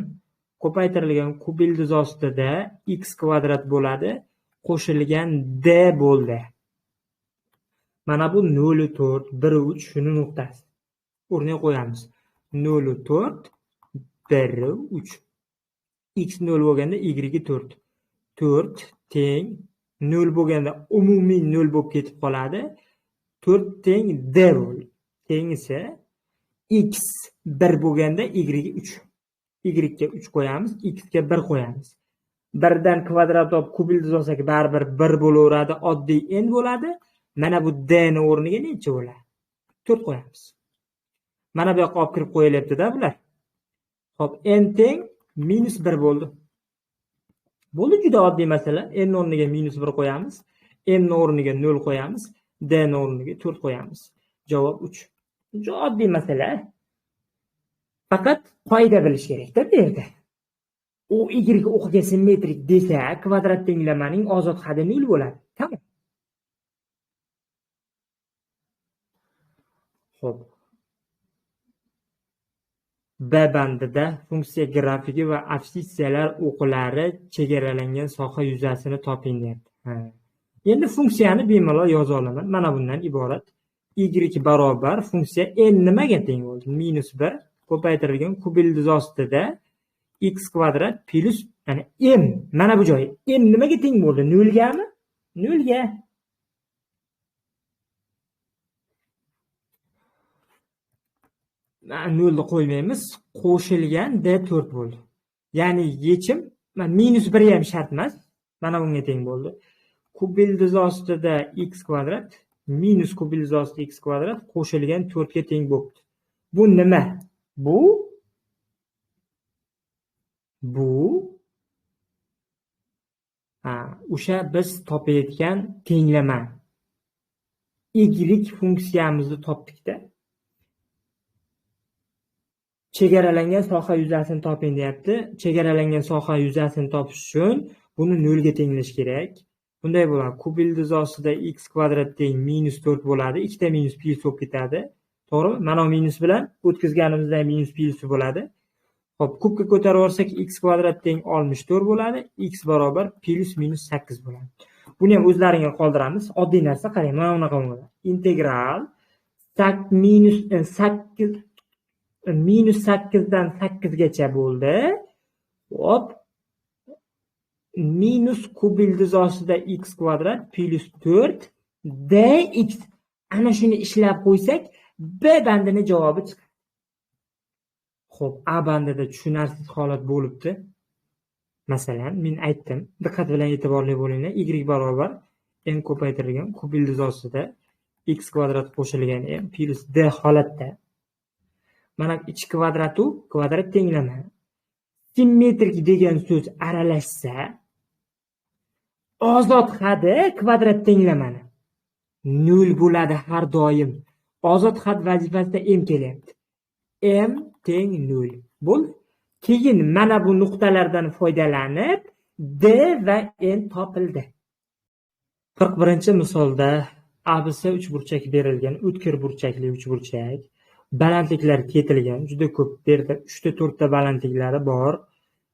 ko'paytirilgan kub ildiz ostida x kvadrat bo'ladi, qo'shilgan d bo'ldi. Mana bu 0,4, 1,3 shuni nuqtasi. O'rniga qo'yamiz. 0,4, 1,3. X 0 bo'lganda y 4. 4 teng 0 bo'lganda umumiy 0 bo'lib ketib qoladi. 4 teng d bo'ldi. Teng esa x 1 bo'lganda y 3. Y ga 3 qo'yamiz, x ga 1 qo'yamiz. 1dan kvadrat olib kub ildiz olsak baribir 1 bo'laveradi, oddiy n bo'ladi. Mana bu d ni o'rniga necha bo'ladi? 4 qo'yamiz. Mana bu yoqqa olib kirib qo'yilyapti-da bular. Xo'p, n teng -1 bo'ldi. Bo'ldi, juda oddiy masala. N o'rniga -1 qo'yamiz, m ni o'rniga 0 qo'yamiz, d ni o'rniga 4 qo'yamiz. Javob 3. Juda oddiy masala. Faqat qoida bilish kerak-da bu yerda. U y o'qiga simmetrik desa, kvadrat tenglamaning ozod haddi 0 bo'ladi. Tamom. Xo'p. B bandida funksiya grafigi va absissiyalar o'qlari chegaralangan soha yuzasini toping deyapti. Endi funksiyani bemalol yoza olaman. Mana bundan iborat. Y barobar funksiya n nimaga teng bo'ldi? -1 ko'paytirilgan kub ildiz ostida x kvadrat plus, ya'ni m, mana bu joyi m nimaga teng bo'ldi? 0 gami? 0 ga. Nolni qo'ymaymiz, qo'shilgan d 4 bo'ldi. Ya'ni yechim -1 ham shart emas. Mana bunga teng bo'ldi. Kub ildiz ostida x kvadrat minus kub ildiz ostida x kvadrat qo'shilgan 4 ga teng bo'libdi. Bu nima? Bu o'sha biz topayotgan tenglama. Y funksiyamizni topdik-da. Chegaralangan soha yuzasini toping deyapti. Chegaralangan soha yuzasini topish uchun buni 0 ga tenglash kerak. Bunday bo'ladi. Kub ildiz ostida x kvadrat teng -4 bo'ladi. Ikkita minus plyus bo'lib ketadi. To'g'rimi? Mana bu minus bilan o'tkazganimizda minus plyusi bo'ladi. Xo'p, kubga ko'tarib yuborsak x kvadrat teng 64 bo'ladi. X barobar plyus minus 8 bo'ladi. Buni ham o'zlaringga qoldiramiz. Oddiy narsa, qarang, mana bunaqa bo'ladi. Integral -8 -8 dan 8 gacha bo'ldi. Hop. Minus kub ildiz ostida x kvadrat plus 4 dx. Ana shuni ishlab qo'ysak, B bandini javobi chiqadi. Xo'p, A bandida tushunarsiz holat bo'libdi. Masalan, men aytdim, diqqat bilan e'tiborli bo'linglar. Y barobar m ko'paytirilgan kub ildiz ostida x kvadrat qo'shilgan m plus d holatda. Mana ich kvadratu kvadrat tenglama. Simmetrik degan so'z aralashsa, ozod hadi kvadrat tenglamani 0 bo'ladi har doim. Ozod had vazifasida m kelyapti. M teng 0. Bo'ldi. Keyin mana bu nuqtalardan foydalanib D va N topildi. 41-misolda ABC uchburchak berilgan, o'tkir burchakli uchburchak. Balandliklar ketilgan, juda ko'p. Bu yerda 3 ta 4 ta balandliklari bor.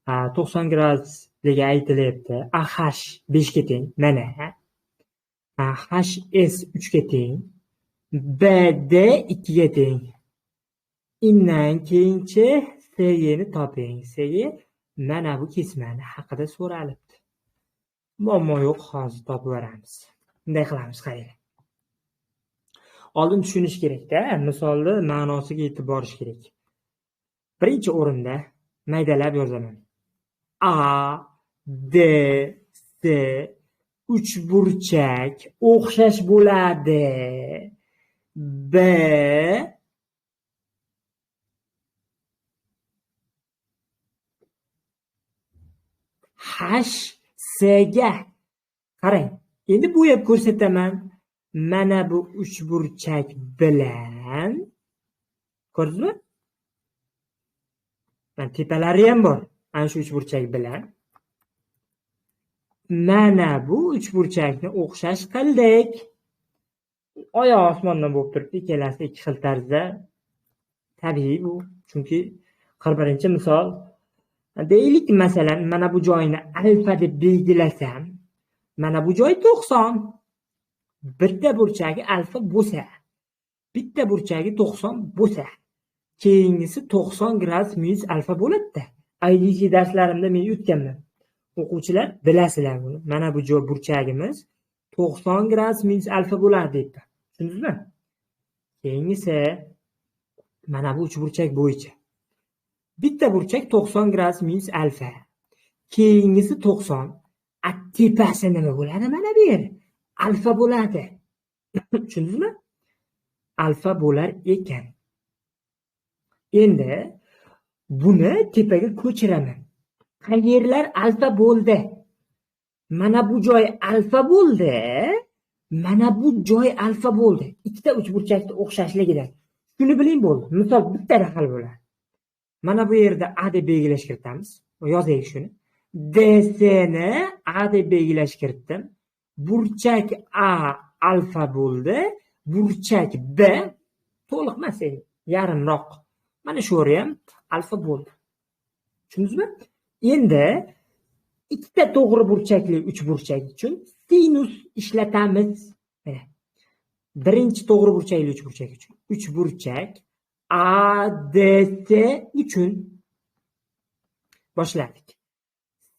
90 gradusligi aytilyapti. AH 5 ga teng, mana. HS 3 ga teng. BD 2 ga teng. Undan keyinchi SG'ni toping. SG mana bu kesmani haqida so'ralibdi. Muammo yo'q, hozir topib beramiz. Bunday qilamiz, qaranglar. Oldin tushunish kerak-da, misolni ma'nosiga yetib borish kerak. Birinchi o'rinda maydalab yozaman. A, D, S uchburchak o'xshash bo'ladi. B H S ga. Qarang, endi bo'yab ko'rsataman. Mana bu uchburchak bilan ko'rdingizmi? Mana tepalari ham bor. Ana shu uchburchak bilan mana bu uchburchakni o'xshash qildik. Oyoq osmondan bo'lib turibdi, ikkalasi ikki xil tarzda. Tabiiy bu, chunki 41-misol. Deylik, masalan, mana bu joyini alfa deb belgilasam, mana bu joy 90. Bitta burchagi alfa bo'lsa, bitta burchagi 90 bo'lsa, keyingisi 90 gradus minus alfa bo'ladi-da. IDG darslarimda men o'tganman. O'quvchilar bilasizlar buni. Mana bu joy burchagimiz 90 gradus minus alfa bo'ladi debdi. Tushundingizmi? Keyingisi mana bu uchburchak bo'yicha. Bitta burchak 90 gradus minus alfa. Keyingisi 90. A tepasi nima bo'ladi? Mana bu yer alfa bo'ladi. Tushundingizmi? Alfa bo'lar ekan. Endi buni tepaga ko'chiraman. Qayerlar alfa bo'ldi? Mana bu joy alfa bo'ldi. Mana bu joy alfa bo'ldi. Ikkita uchburchakni o'xshashligidan. Shuni biling bo'ldi. Misol bittada hal bo'ladi. Mana bu yerda A deb belgilash kiritamiz. Yozaylik shuni. DC ni A deb belgilash kiritdim. Burchak A alfa bo'ldi. Burchak B to'liq emas, yarimroq. Mana shu o'ri ham alfa bo'ldi. Tushundingizmi? Endi ikkita to'g'ri burchakli uchburchak uchun sinus ishlatamiz. Mana birinchi to'g'ri burchakli uchburchak uchun uchburchak ADC uchun boshladik.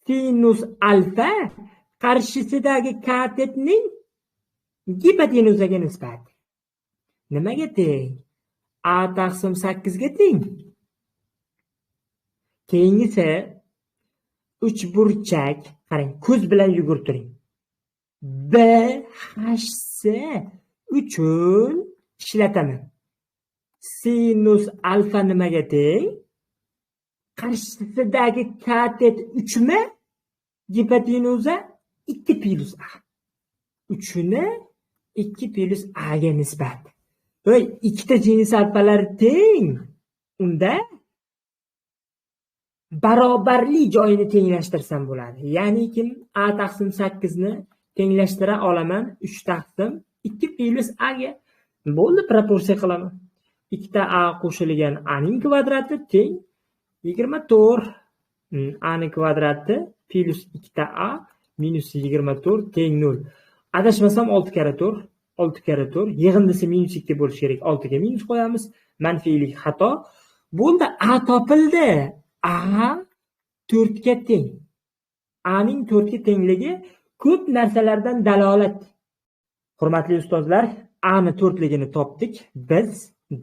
Sinus alfa qarshisidagi katetning gipotenuzaga nisbati nimaga teng? A taqsim 8 ga teng. Keyingisi uchburchak, qarang, ko'z bilan yugurtiring. B H S uchun ishlataman. Sinus alfa nimaga teng? Qarshisidagi katet 3 mi? Gipotenuza 2 plus A. 3ni 2 plus A ga nisbat. Voy, ikkita sinus alfalar teng. Unda barobarli joyini tenglashtirsam bo'ladi. Ya'ni kim A taqsim 8 ni tenglashtira olaman 3 taqsim 2 plus A ga. Bo'ldi, proporsiya qilaman. 2 ta A qo'shilgan A ning kvadrati teng 24. A ning kvadrati plus 2 ta A minus 24 teng 0. Adashmasam 6 karra 4 6 karra 4, yig'indisi -2 bo'lishi kerak. 6 ga minus qo'yamiz. Manfiylik xato. Bunda A topildi. A 4 ga teng. A ning 4 ga tengligi ko'p narsalardan dalolat. Hurmatli ustozlar, A ni 4ligini topdik. Biz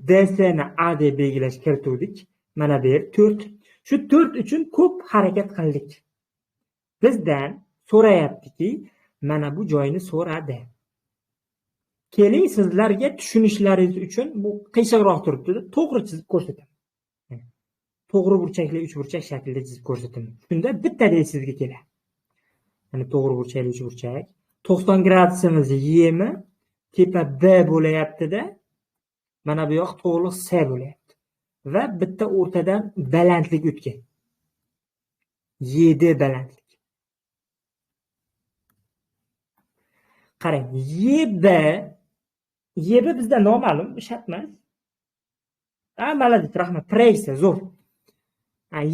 DC ni A deb belgilash kirituvdik. Mana bu yer 4. Shu 4 uchun ko'p harakat qildik. Bizdan so'rayaptiki, mana bu joyni so'radi. Keling, sizlarga tushunishlaringiz uchun bu qiyshiqroq turibdi, to'g'ri chizib ko'rsataman. To'g'ri burchakli uchburchak shaklida chizib ko'rsataman. Shunda bittada sizga keladi. Mana to'g'ri burchakli uchburchak. 90 gradusimiz Ymi, tepa B bo'layapti-da. Mana bu yoq to'g'riliq S bo'layapti. Va bitta o'rtadan balandlik o'tgan. YD balandlik. Qarang, YB bizda noma'lum, shart emas. Ha, malades, rahmat. Proyeksiya zo'r.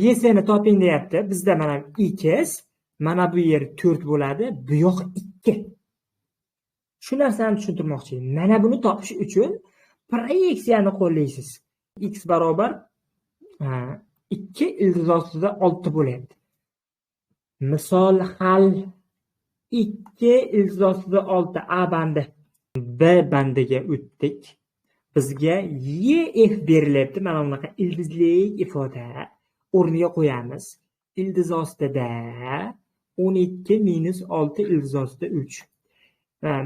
YS ni toping deyapti. Bizda mana x, mana bu yer 4 bo'ladi, bu yoq 2. Shu narsani tushuntirmoqchi. Mana buni topish uchun proyeksiyani qo'llaysiz. X barobar 2 ildiz ostida 6 bo'lyapti. Misol hal 2 ildiz ostida 6 A bandi. B bandiga o'tdik. Bizga EF berilyapti. Mana bunaqa ildizli ifoda o'rniga qo'yamiz. Ildiz ostida 12 minus 6 ildiz ostida 3.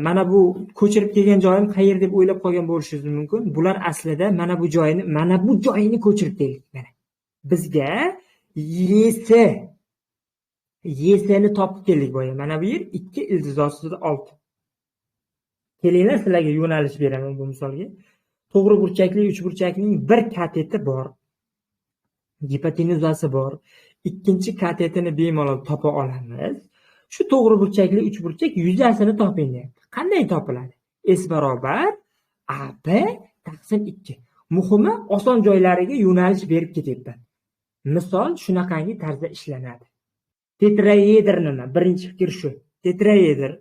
Mana bu ko'chirib kelgan joyim qayer deb o'ylab qolgan bo'lishingiz mumkin. Bular aslida mana bu joyini, ko'chirib keldik. Mana bizga YS ni topib keldik boya. Mana bu yer 2 ildiz ostida 6. Kelinglar, sizlarga yo'nalish beraman bu misolga. To'g'ri burchakli uchburchakning bir kateti bor. Gipotenuzasi bor. Ikkinchi katetini bemalol topa olamiz. Shu to'g'ri burchakli uchburchak yuzasini toping deyapti. Qanday topiladi? S barobar AB taqsim 2. Muhimi, oson joylariga yo'nalish berib ketyapman. Misol shunaqangi tarzda ishlanadi. Tetraedr nima? Birinchi fikr shu. Tetraedr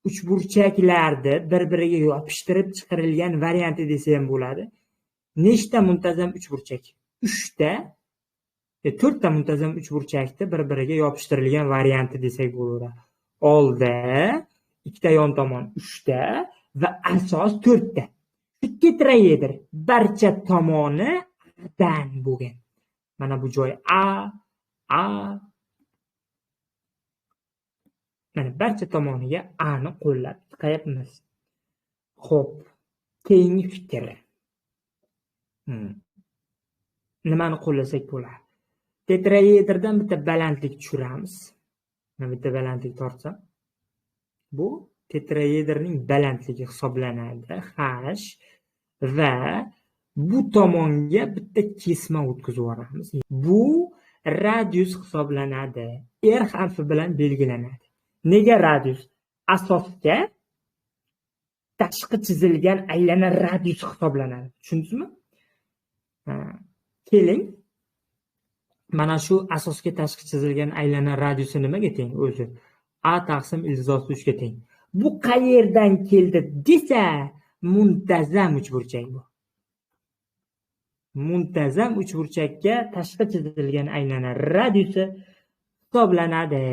uchburchaklarni bir-biriga yopishtirib chiqarilgan varianti desa ham bo'ladi. Nechta muntazam uchburchak? 3 ta, 4 ta muntazam uchburchakni bir-biriga yopishtirilgan varianti desak bo'ladi. Oldi, ikkita yon tomon 3 ta va asos 4 ta. Shu tetraedr barcha tomoni dan bo'lgan. Mana bu joy A, A. Mana barcha tomoniga A ni qo'llab chiqayapmiz. Xo'p, keyingi fikr. Nimani qo'llasak bo'ladi? Tetraedrdan bitta balandlik tushiramiz. Mana bitta balandlik tortsam, bu tetraedrning balandligi hisoblanadi. H va bu tomonga bitta kesma o'tkazib yuboramiz. Bu radius hisoblanadi. R harfi bilan belgilanadi. Nega radius? Asosga tashqi chizilgan aylana radius hisoblanadi. Tushundingizmi? Keling, mana shu asosga tashqi chizilgan aylana radiusi nimaga teng o'zi? A taqsim ildiz osti 3 ga teng. Bu qayerdan keldi desa, muntazam uchburchak bu. Muntazam uchburchakka tashqi chizilgan aylana radiusi hisoblanadi.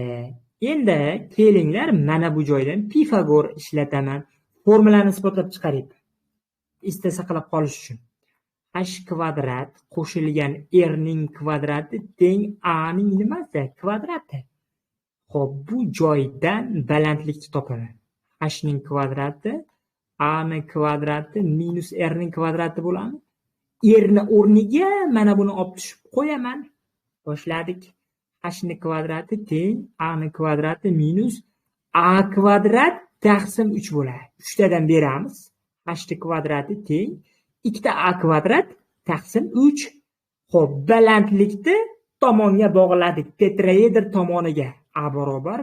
Endi kelinglar, mana bu joydan Pifagor ishlataman. Formulani isbotlab chiqaryapman. Esda saqlab qolish uchun. H kvadrat qo'shilgan r ning kvadrati teng a ning nimasi? Kvadrati. Xo'p, bu joydan balandlikni topaman. H ning kvadrati a ning kvadrati minus r ning kvadrati bo'ladimi? R ni o'rniga mana buni olib tushib qo'yaman. Boshladik. H ning kvadrati teng a ning kvadrati minus a kvadrat taqsim 3 bo'ladi. 3 tadan beramiz. H ning kvadrati teng 2 ta a kvadrat taqsim 3. Xo'p, balandlikni tomonga bog'ladik. Tetraedr tomoniga a barobar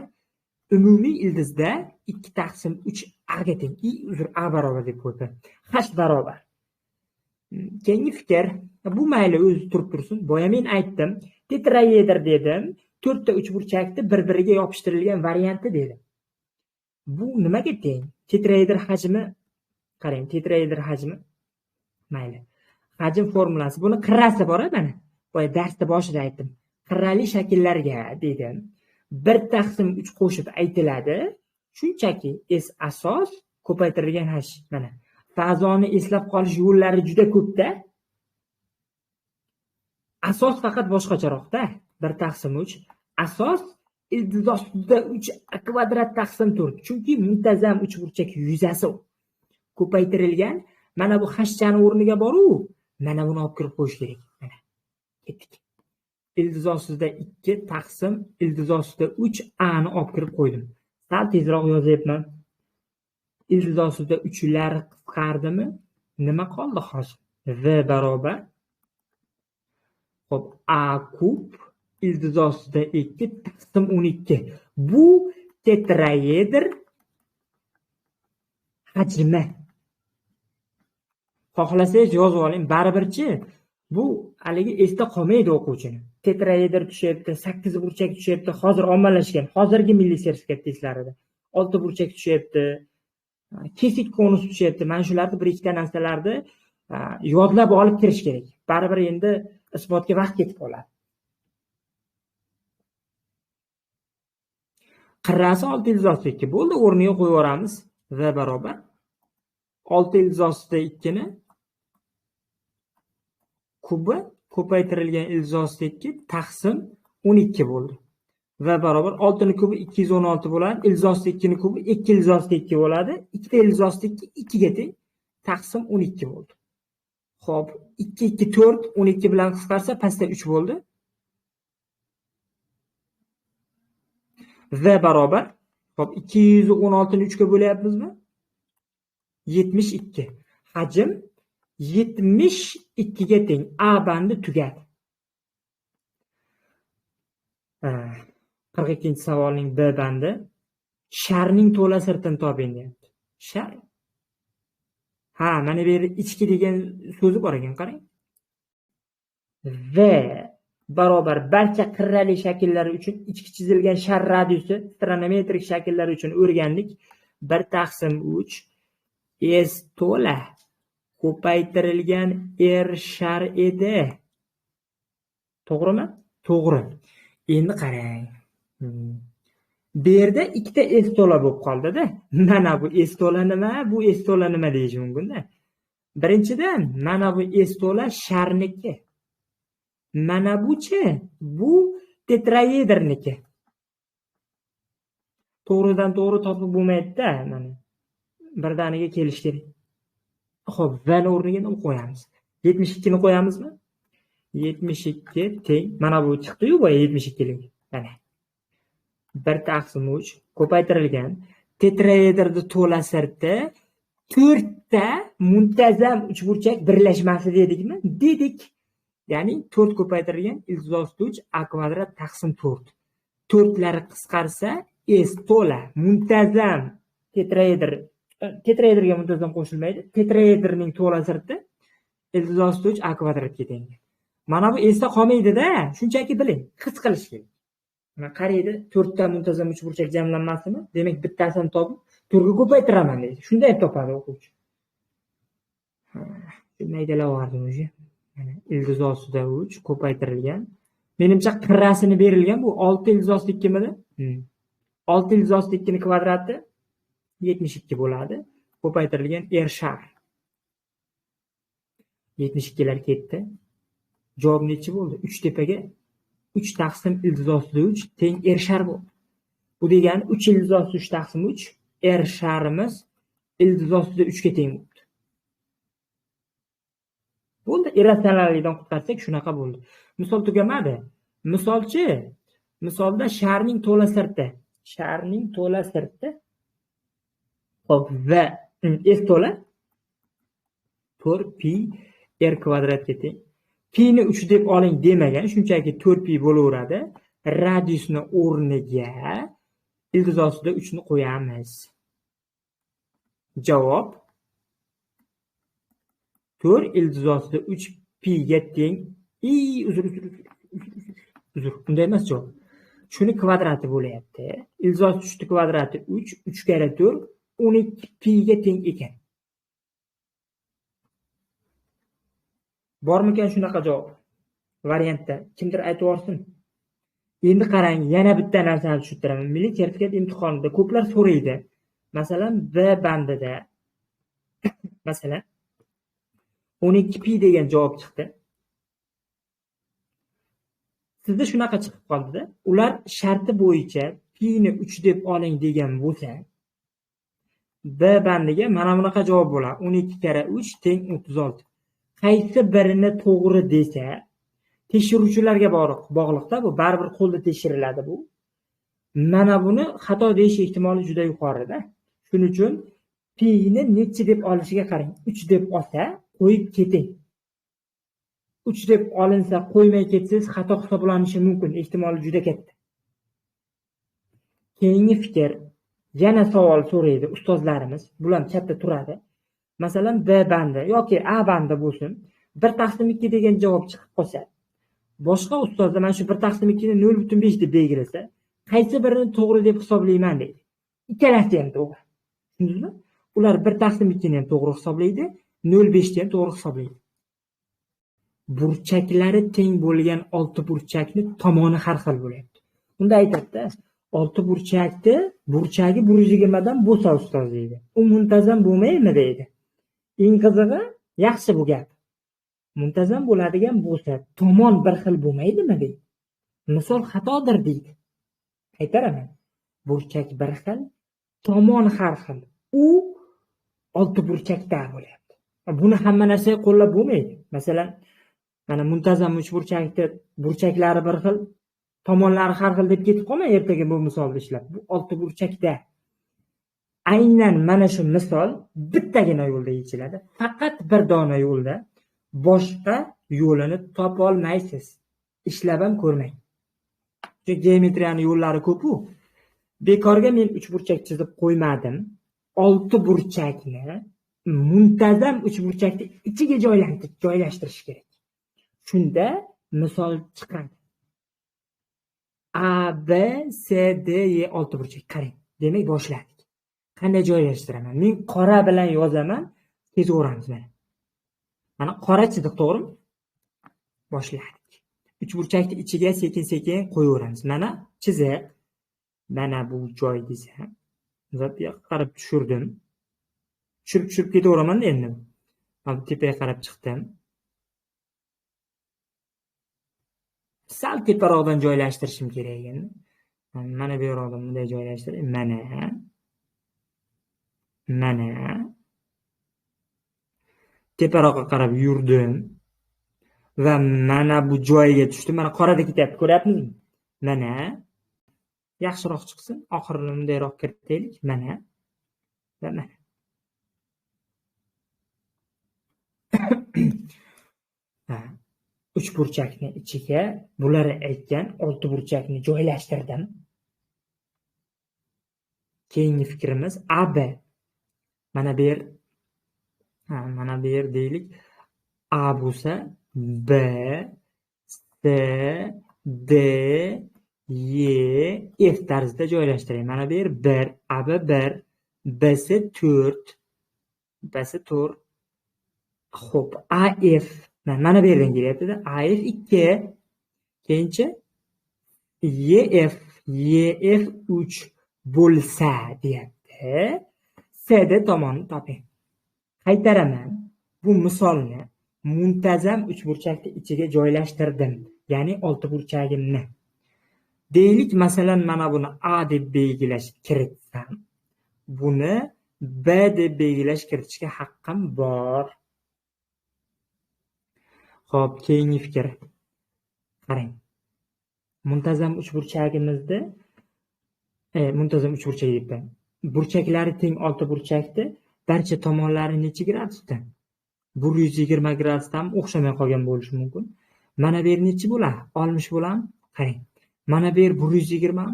umumiy ildizda 2 taqsim 3 a ga teng. Uzr, a barobar deb qo'ydim. H barobar. Keyingi fikr, bu mayli o'zi turib tursin. Boya men aytdim, tetraedr dedim, 4 ta uchburchakni bir-biriga yopishtirilgan varianti dedim. Bu nimaga teng? Tetraedr hajmi Qarang, tetraedr hajmi. Mayli. Hajm formulasi. Buni qirrasi bor, mana. Boya darsda boshida aytdim. Qirrali shakllarga dedim. 1/3 qo'shib aytiladi. Shunchaki S asos ko'paytirilgan h. Mana. Fazoni eslab qolish yo'llari juda ko'pda. Asos faqat boshqacharoqda. 1/3 asos ildiz ostida 3 a kvadrat taqsim 4. Chunki muntazam uchburchak yuzasi ko'paytirilgan. Mana bu hashchani o'rniga boru, mana buni olib kirib qo'yish kerak. Mana ketdik. Ildiz ostida 2 taqsim ildiz ostida 3 a ni olib kirib qo'ydim. Sal tezroq yozyapman. Ildiz ostida 3lar qisqardimi? Nima qoldi hozir? V barobar xo'p, a kub ildiz ostida 2 taqsim 12. Bu tetraedr hajmi. Xohlasangiz yozib oling, baribirchi bu haligi esda qolmaydi o'quvchini. Tetraedr tushyapti, 8 burchak tushyapti, hozir ommalashgan, hozirgi milliy sertifikat testlarida 6 burchak tushyapti, kesik konus tushyapti. Mana shularni bir ikkita narsalarni yodlab olib kirish kerak. Baribir endi isbotga vaqt ketib qoladi. Qirrasi 6 ildiz ostida 2 bo'ldi, o'rniga qo'yib yuboramiz. V barobar 6 ildiz ostida 2 ni kubi ko'paytirilgan ildiz ostida 2 taqsim 12 bo'ldi. V barobar 6 ni kubi 216 bo'ladi, ildiz ostida 2 ni kubi 2 ildiz ostida 2 bo'ladi. 2 ta ildiz ostida 2 2 ga teng taqsim 12 bo'ldi. Xo'p, 2 2 4 12 bilan qisqarsa pastda 3 bo'ldi. V barobar xo'p 216 ni 3 ga bo'lyapmizmi? 72. Hajm 72 ga teng. A bandi tugadi. 42-savolning B bandi. Sharning to'la sirtini toping deyapti. Shar. Ha, mana bu yerda ichki degan so'zi bor ekan, qarang. V barobar barcha qirrali shakllari uchun ichki chizilgan shar radiusi trigonometrik shakllar uchun o'rgandik. 1/3 S to'la ko'paytirilgan R shar edi. To'g'rimi? To'g'ri. Endi qarang. Bu yerda ikkita S to'la bo'lib qoldi-da. Mana bu S to'la nima, bu S to'la nima deyish mumkin-da. Birinchidan, mana bu S to'la sharniki. Mana buchi, bu tetraedrniki. To'g'ridan to'g'ri topib bo'lmaydi-da, mana. Birdaniga kelish kerak. Xo'p, V ni o'rniga nima qo'yamiz? 72 ni qo'yamizmi? 72 teng. Mana bu chiqdi-yu boya 72 lik. Mana. 1/3 ko'paytirilgan tetraedrni to'la sirti 4 ta muntazam uchburchak birlashmasi dedikmi? Dedik. Ya'ni 4 ko'paytirilgan ildiz ostida 3 a kvadrat taqsim 4. 4lari qisqarsa S to'la muntazam tetraedr, tetraedrga muntazam qo'shilmaydi. Tetraedrning to'la sirti ildiz ostida 3 a kvadratga teng. Mana bu esda qolmaydi-da, shunchaki biling, his qilish kerak. Mana qaraydi, 4 ta muntazam uchburchak jamlanmasimi? Demak, bittasini topib 4 ga ko'paytiraman deydi. Shunday topadi o'quvchi. Ha, maydalab yubordim o'zi. Mana ildiz ostida 3 ko'paytirilgan. Menimcha qirrasini berilgan bu 6 ildiz ostida 2 midi? 6 ildiz ostida 2 ni kvadrati 72 bo'ladi. Ko'paytirilgan R shar. 72 lar ketdi. Javob nechi bo'ldi? 3 tepaga 3 taqsim ildiz ostida 3 teng R shar bo'ldi. Bu degani 3 ildiz ostida 3 taqsim 3 R sharimiz ildiz ostida 3 ga teng bo'ldi. Bo'ldi, irratsionallikdan qutqarsak shunaqa bo'ldi. Misol tugamadi. Misolchi, misolda sharning to'la sirti, sharning to'la sirti xo'p, V S to'la 4 pi r kvadratga teng. Pi ni 3 deb oling demagan, shunchaki 4 pi bo'laveradi. Radiusni o'rniga ildiz ostida 3 ni qo'yamiz. Javob 4 ildiz ostida 3 pi ga teng. Uzr. Unday emas javob. Shuni kvadrati bo'lyapti. Ildiz ostida 3 ni kvadrati 3, 3 karra 4 12 pi ga teng ekan. Bormikan shunaqa javob? Variantda kimdir aytib yuborsin. Endi qarang, yana bitta narsani tushuntiraman. Milliy sertifikat imtihonida ko'plar so'raydi. Masalan, B bandida masalan 12 pi degan javob chiqdi. Sizda shunaqa chiqib qoldi-da. Ular sharti bo'yicha pi ni 3 deb oling degan bo'lsa, B bandiga mana bunaqa javob bo'ladi. 12 karra 3 teng 36. Qaysi birini to'g'ri desa, tekshiruvchilarga bog'liqda bu, baribir qo'lda tekshiriladi bu. Mana buni xato deyish ehtimoli juda yuqorida. Shuning uchun pi ni necha deb olishiga qarang. 3 deb olsa, qo'yib keting. 3 deb olinsa, qo'ymay ketsangiz xato hisoblanishi mumkin, ehtimoli juda katta. Keyingi fikr, yana savol so'raydi ustozlarimiz, bular chatda turadi. Masalan, B bandi yoki A bandi bo'lsin, 1/2 degan javob chiqib qolsa, boshqa ustozlar mana shu 1/2 ni 0.5 deb belgilasa, qaysi birini to'g'ri deb hisoblayman deydi. Ikkalasi ham to'g'ri. Tushundingizmi? Ular 1/2 ni ham to'g'ri hisoblaydi, 0.5 ni ham to'g'ri hisoblaydi. Burchaklari teng bo'lgan 6 burchakni tomoni har xil bo'lyapti. Unda aytadi-da, 6 burchakni burchagi 120 dan bo'lsa ustoz deydi. U muntazam bo'lmaymi deydi. Eng qizig'i, yaxshi bu gap. Muntazam bo'ladigan bo'lsa, tomon bir xil bo'lmaydimi deydi. Misol xatodir deydi. Qaytaraman. Burchak bir xil, tomon har xil. U 6 burchakda bo'lyapti. Buni hamma narsaga qo'llab bo'lmaydi. Masalan, mana muntazam uchburchakni burchaklari bir xil, tomonlari har xil deb ketib qolmang ertaga bu misolni ishlab. Bu 6 burchakda. Aynan mana shu misol bittagina yo'lda yechiladi. Faqat bir dona yo'lda, boshqa yo'lini topa olmaysiz. Ishlab ham ko'rmang. Chunki geometriyaning yo'llari ko'p-u. Bekorga men uchburchak chizib qo'ymadim. 6 burchakni muntazam uchburchakni ichiga joylashtirish kerak. Shunda misol chiqadi. A, B, C, D, E 6 burchak. Qarang. Demak, boshladik. Qanday joylashtiraman? Men qora bilan yozaman, tez o'ramiz mana. Mana qora chiziq, to'g'rimi? Boshladik. Uchburchakni ichiga sekin-sekin qo'yaveramiz. Mana chiziq. Mana bu joy desa, bu yoqqa qarab tushirdim. Tushirib ketaveraman endi. Mana bu tepaga qarab chiqdim. Sal teparoqdan joylashtirishim kerak endi. Mana bu yoqdan bunday joylashtirib, mana. Mana. Teparoqqa qarab yurdim va mana bu joyga tushdim. Mana qorada ketyapti, ko'ryapmizmi? Mana. Yaxshiroq chiqsin, oxirini bundayroq kiritaylik. Mana va mana. Uchburchakni ichiga bular aytgan 6 burchakni joylashtirdim. Keyingi fikrimiz AB. Mana bu yer, mana bu yer deylik. A bo'lsa B, C, D, E, F tarzida joylashtiring. Mana bu yer 1, AB 1, BC 4, BC 4. Xo'p, AF mana bu yerdan kelyapti-da. AF 2, keyinchi EF, EF 3 bo'lsa deyapti. CD tomonini toping. Qaytaraman. Bu misolni muntazam uchburchakni ichiga joylashtirdim, ya'ni 6 burchagimni. Deylik, masalan, mana buni A deb belgilash kiritsam, buni B deb belgilash kiritishga haqqim bor. Xo'p, keyingi fikr. Qarang. Muntazam uchburchagimizda muntazam uchburchak debman. Burchaklari teng 6 burchakni barcha tomonlari necha gradusda? 120 gradusdan o'xshamay qolgan bo'lishi mumkin. Mana bu yer necha bo'ladi? 60 bo'ladimi? Qarang. Mana bu yer 120 mi?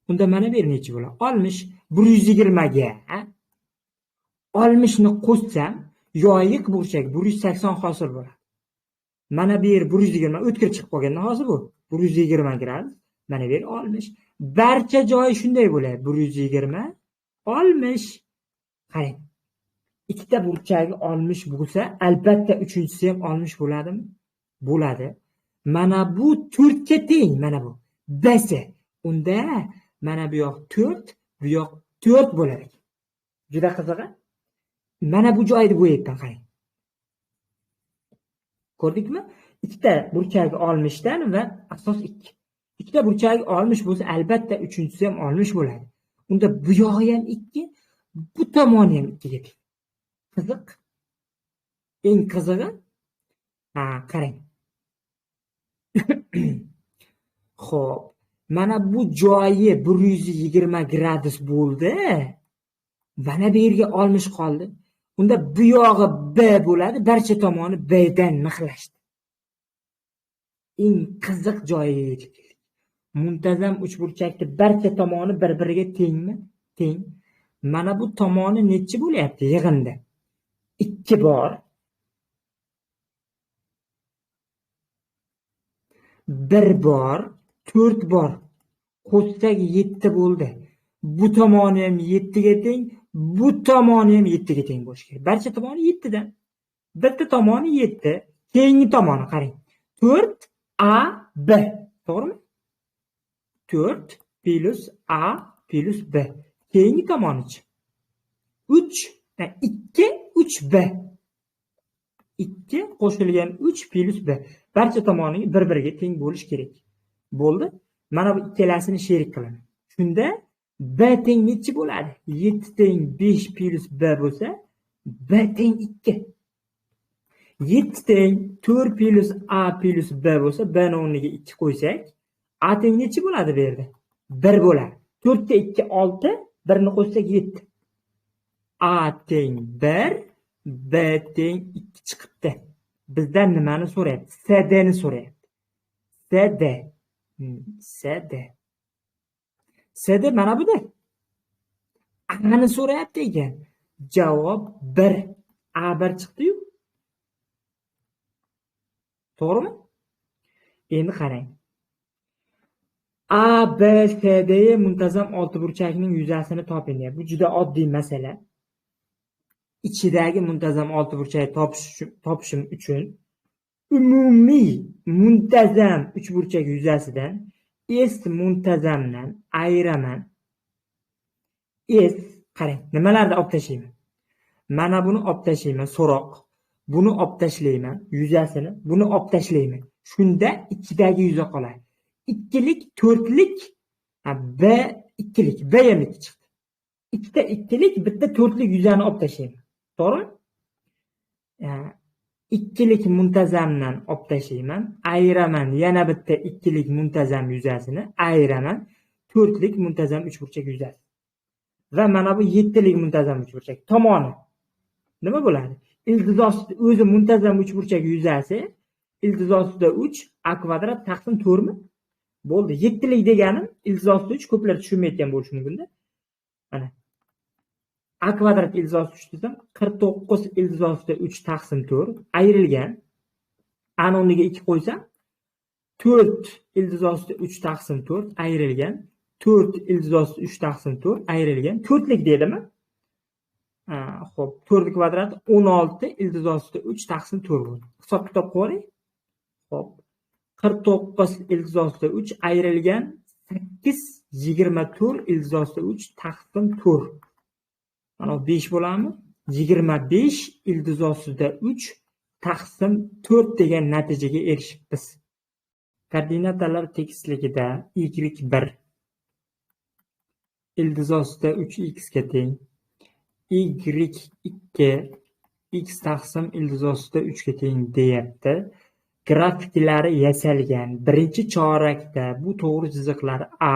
Unda mana bu yer necha bo'ladi? 60. 120 ga 60 ni qo'shsam, yoyiq burchak 180 hosil bo'ladi. Mana bu yer 120 o'tkir chiqib qolganda hozir bu 120 gradus, mana bu yer 60. Barcha joyi shunday bo'ladi. 120 60. Qarang. Ikkita burchagi 60 bo'lsa, albatta uchinchisi ham 60 bo'ladimi? Bo'ladi. Mana bu 4 ga teng, mana bu BC. Unda mana bu yoq 4, bu yoq 4 bo'lar ekan. Juda qiziq. Mana bu joyni bo'yayapman, qarang. Ko'rdikmi? Ikkita burchagi 60 dan va asos 2. Ikkita burchagi 60 bo'lsa, albatta uchinchisi ham 60 bo'ladi. Unda bu yog'i ham 2, bu tomoni ham 2 ga teng. Qiziq. Eng qizig'i, ha, qarang. Xo'p, mana bu joyi 120 gradus bo'ldi. Mana bu yerga 60 qoldi. Unda bu yog'i B bo'ladi, barcha tomoni B dan mixlashdi. Eng qiziq joyiga yetib keldik. Muntazam uchburchakni barcha tomoni bir-biriga tengmi? Teng. Mana bu tomoni nechi bo'lyapti yig'inda? 2 bor. 1 bor, 4 bor. Qo'shsak 7 bo'ldi. Bu tomoni ham 7 ga teng, bu tomoni ham 7 ga teng bo'lishi kerak. Barcha tomoni 7 dan. Bitta tomoni 7, keyingi tomoni qarang. 4 A B, to'g'rimi? 4 plus A plus B. Keyingi tomonichi 3, 2 3 B. 2 qo'shilgan 3 plus B. Barcha tomoni bir-biriga teng bo'lishi kerak. Bo'ldi. Mana bu ikkalasini sherik qilaman. Shunda B teng nechi bo'ladi? 7 teng 5 plus B bo'lsa, B teng 2. 7 teng 4 plus A plus B bo'lsa, B ni o'rniga 2 qo'ysak, A teng nechi bo'ladi bu yerda? 1 bo'ladi. 4 ga 2 6, 1 ni qo'shsak 7. A teng 1, B teng 2 chiqibdi. Bizdan nimani so'rayapti? CD ni so'rayapti. CD. CD. CD mana buda. A ni so'rayapti ekan. Javob 1. A 1 chiqdi-yu. To'g'rimi? Endi qarang. A, B, C, D muntazam oltiburchakning yuzasini toping deyapti. Bu juda oddiy masala. Ichidagi muntazam oltiburchakni topishim uchun umumiy muntazam uchburchak yuzasidan S muntazamdan ayiraman. S, qarang, nimalarni olib tashlayman? Mana buni olib tashlayman, so'roq. Buni olib tashlayman, yuzasini, buni olib tashlayman. Shunda ichidagi yuza qoladi. Ikkilik, to'rtlik, B ikkilik, B ham 2 chiqdi. Ikkita ikkilik, bitta to'rtlik yuzani olib tashlayman. To'g'rimi? Ikkilik muntazamdan olib tashlayman, ayiraman yana bitta ikkilik muntazam yuzasini, ayiraman to'rtlik muntazam uchburchak yuzasi. Va mana bu yettilik muntazam uchburchak tomoni nima bo'ladi? Ildiz ostida o'zi muntazam uchburchak yuzasi, ildiz ostida 3 a kvadrat taqsim 4 mi? Bo'ldi. Yettilik deganim ildiz ostida 3, ko'plar tushunmayotgan bo'lishi mumkin-da. Mana a kvadrat ildiz ostida 3 desam, 49 ildiz ostida 3 taqsim 4 ayrilgan. A ni o'rniga 2 qo'ysam, 4 ildiz ostida 3 taqsim 4 ayrilgan. 4 ildiz ostida 3 taqsim 4 ayrilgan. 4lik dedimi? Xo'p, 4 kvadrat 16 ildiz ostida 3 taqsim 4 bo'ldi. Hisob kitob qo'ying. Xo'p. 49 ildiz ostida 3 ayrilgan 8 24 ildiz ostida 3 taqsim 4. Mana 5 bo'ladimi? 25 ildiz ostida 3 taqsim 4 degan natijaga erishibmiz. Koordinatalar tekisligida y1 ildiz ostida 3x ga teng, y2 x taqsim ildiz ostida 3 ga teng deyapti. Grafiklari yasalgan. Birinchi chorakda bu to'g'ri chiziqlar A,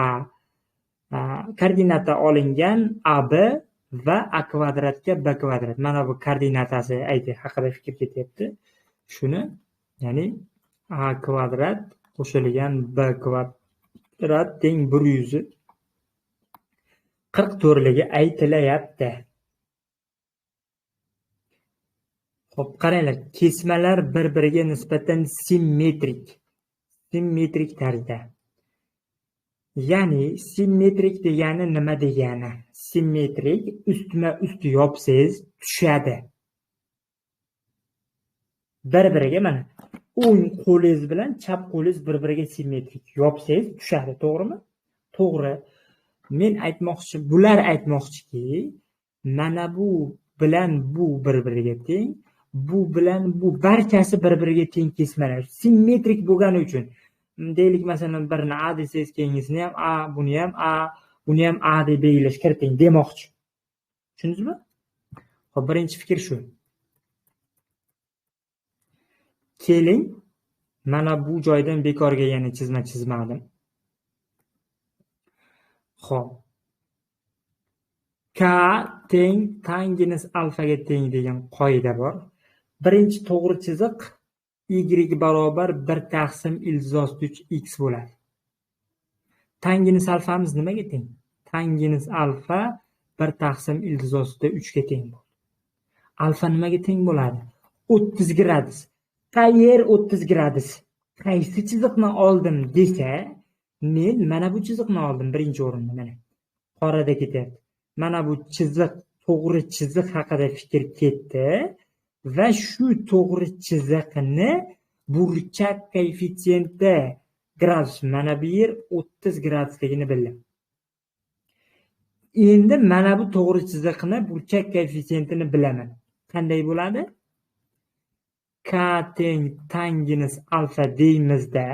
koordinata olingan AB va A kvadratga B kvadrat. Mana bu koordinatasi haqida fikr ketyapti. Shuni, ya'ni A kvadrat qo'shilgan B kvadrat teng 144ligi aytilayapti. Xo'p, qaranglar, kesmalar bir-biriga nisbatan simmetrik. Simmetrik tarzda. Ya'ni simmetrik degani nima degani? Simmetrik ustma-ust yopsangiz tushadi. Bir-biriga mana o'ng qo'lingiz bilan chap qo'lingiz bir-biriga simmetrik yopsangiz tushadi, to'g'rimi? To'g'ri. Men aytmoqchi, bular aytmoqchiki, mana bu bilan bu bir-biriga teng, bu bilan bu barchasi bir-biriga teng kesmalar. Simmetrik bo'lgani uchun deylik, masalan, birini A desangiz, keyingisini ham A, buni ham A, buni ham A deb belgilash kiriting demoqchi. Tushundingizmi? Xo'p, birinchi fikr shu. Keling, mana bu joydan bekorga yana chizma chizmadim. Xo'p. K teng tangens alfaga teng degan qoida bor. Birinchi to'g'ri chiziq y barobar 1 taqsim ildiz osti 3 x bo'ladi. Tangens alfamiz nimaga teng? Tangens alfa 1 taqsim ildiz osti 3 ga teng bo'ladi. Alfa nimaga teng bo'ladi? 30 gradus. Qayer 30 gradus? Qaysi chiziqni oldim desa, men mana bu chiziqni oldim birinchi o'rinda mana. Qorada ketyapti. Mana bu chiziq, to'g'ri chiziq haqida fikr ketdi va shu to'g'ri chiziqni burchak koeffitsiyenti gradus, mana bu yer 30 gradusligini bildim. Endi mana bu to'g'ri chiziqni burchak koeffitsiyentini bilaman. Qanday bo'ladi? K teng tangens alfa deymizda,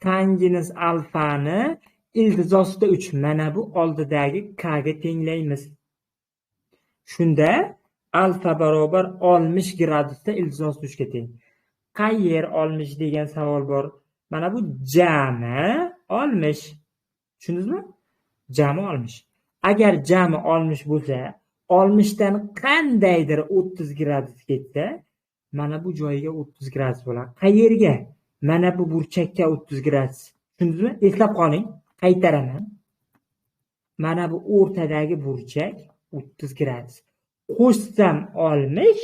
tangens alfani ildiz ostida 3 mana bu oldidagi k ga tenglaymiz. Shunda alfa barobar 60 gradusda ildiz osti 3 ga teng. Qayer 60 degan savol bor. Mana bu jami 60. Tushundingizmi? Jami 60. Agar jami 60 bo'lsa, 60 dan qandaydir 30 gradus ketsa, mana bu joyiga 30 gradus bo'ladi. Qayerga? Mana bu burchakka 30 gradus. Tushundingizmi? Eslab qoling, qaytaraman. Mana bu o'rtadagi burchak 30 gradus. Qo'shsam 60,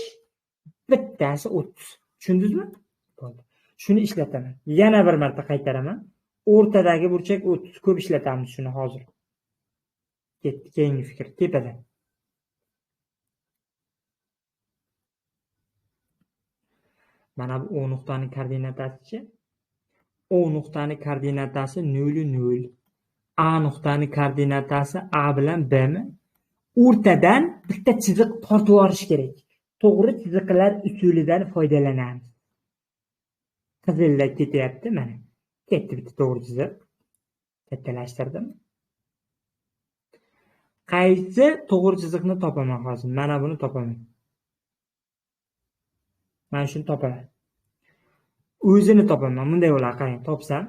bittasi 30. Tushundingizmi? Bo'ldi. Shuni ishlataman. Yana bir marta qaytaraman. O'rtadagi burchak 30, ko'p ishlatamiz shuni hozir. Ketdi, keyingi fikr tepada. Mana bu O nuqtaning koordinatasichi? O nuqtaning koordinatasi 0 0. A nuqtaning koordinatasi A bilan B mi? O'rtadan bitta chiziq tortib yuborish kerak. To'g'ri chiziqlar usulidan foydalanamiz. Qizilda ketyapti mana. Ketdi bitta to'g'ri chiziq. Kattalashtirdim. Qaysi to'g'ri chiziqni topaman hozir? Mana buni topaman. Mana shuni topaman. O'zini topaman. Bunday bo'ladi, qarang, topsam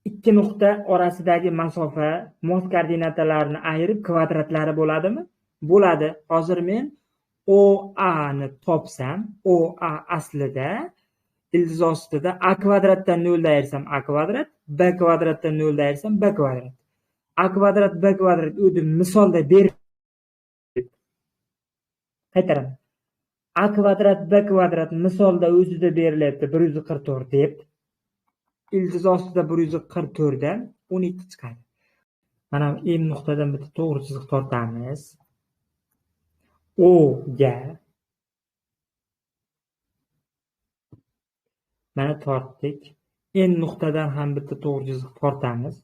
ikki nuqta orasidagi masofa mos koordinatalarini ayirib kvadratlari bo'ladimi? Bo'ladi. Hozir men OA ni topsam, OA aslida ildiz ostida A kvadratdan 0 ni ayirsam A kvadrat, B kvadratdan 0 ni ayirsam B kvadrat. A kvadrat B kvadrat o'zi misolda berib qaytaraman. A kvadrat B kvadrat misolda o'zida berilyapti 144 deb. Ildiz ostida 144 dan 12 chiqadi. Mana M nuqtadan bitta to'g'ri chiziq tortamiz. O ga mana tortdik. N nuqtadan ham bitta to'g'ri chiziq tortamiz.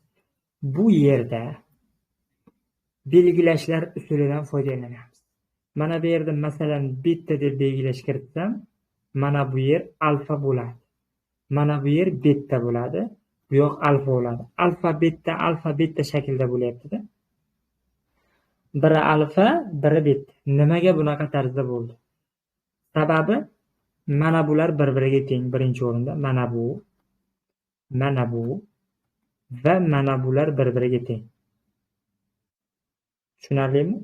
Bu yerda belgilashlar usulidan foydalanamiz. Mana bu yerda masalan beta deb belgilash kiritsam, mana bu yer alfa bo'ladi. Mana bu yer beta bo'ladi. Bu yoq alfa bo'ladi. Alfa beta, alfa beta shaklida bo'lyapti-da. Biri alfa, biri beta. Nimaga bunaqa tarzda bo'ldi? Sababi mana bular bir-biriga teng birinchi o'rinda. Mana bu, mana bu va mana bular bir-biriga teng. Tushunarlimi?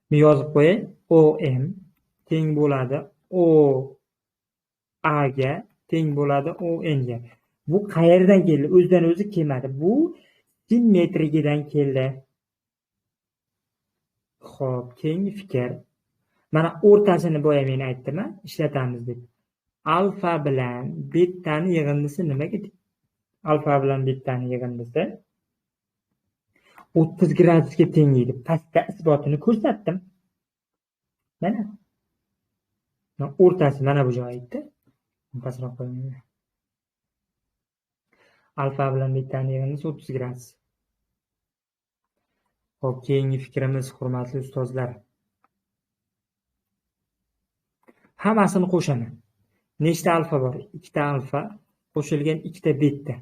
Men yozib qo'yay. OM teng bo'ladi OA ga teng bo'ladi ON ga. Bu qayerdan keldi? O'zidan o'zi kelmadi. Bu simmetrigidan keldi. Xo'p, keyingi fikr. Mana o'rtasini boya men aytdim, ishlatamiz deb. Alfa bilan betani yig'indisi nimaga teng? Alfa bilan betani yig'indisi 30 gradusga teng edi. Pastda isbotini ko'rsatdim. Mana. O'rtasi mana bu joyi edi. Pastroq qo'ying. Alfa bilan betani yig'indisi 30 gradus. Xo'p, keyingi fikrimiz, hurmatli ustozlar. Hammasini qo'shaman. Nechta alfa bor? 2 ta alfa qo'shilgan 2 ta beta.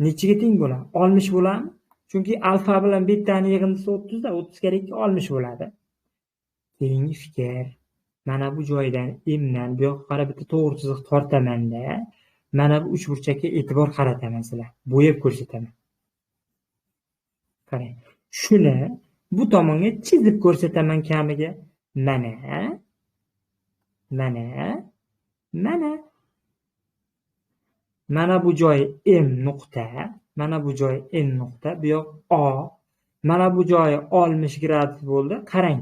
Nechiga teng bo'ladi? 60 bo'ladimi? Chunki alfa bilan betani yig'indisi 30 da, 30 ga 2 60 bo'ladi. Keyingi fikr, mana bu joydan M dan bu yoqqa qarab bitta to'g'ri chiziq tortaman-da, mana bu uchburchakka e'tibor qarataman sizlar. Bo'yab ko'rsataman. Qarang. Shuni bu tomonga chizib ko'rsataman kamiga. Mana. Mana. Mana. Mana bu joy M nuqta, mana bu joy N nuqta, bu yoq O. Mana bu joyi 60 gradus bo'ldi. Qarang,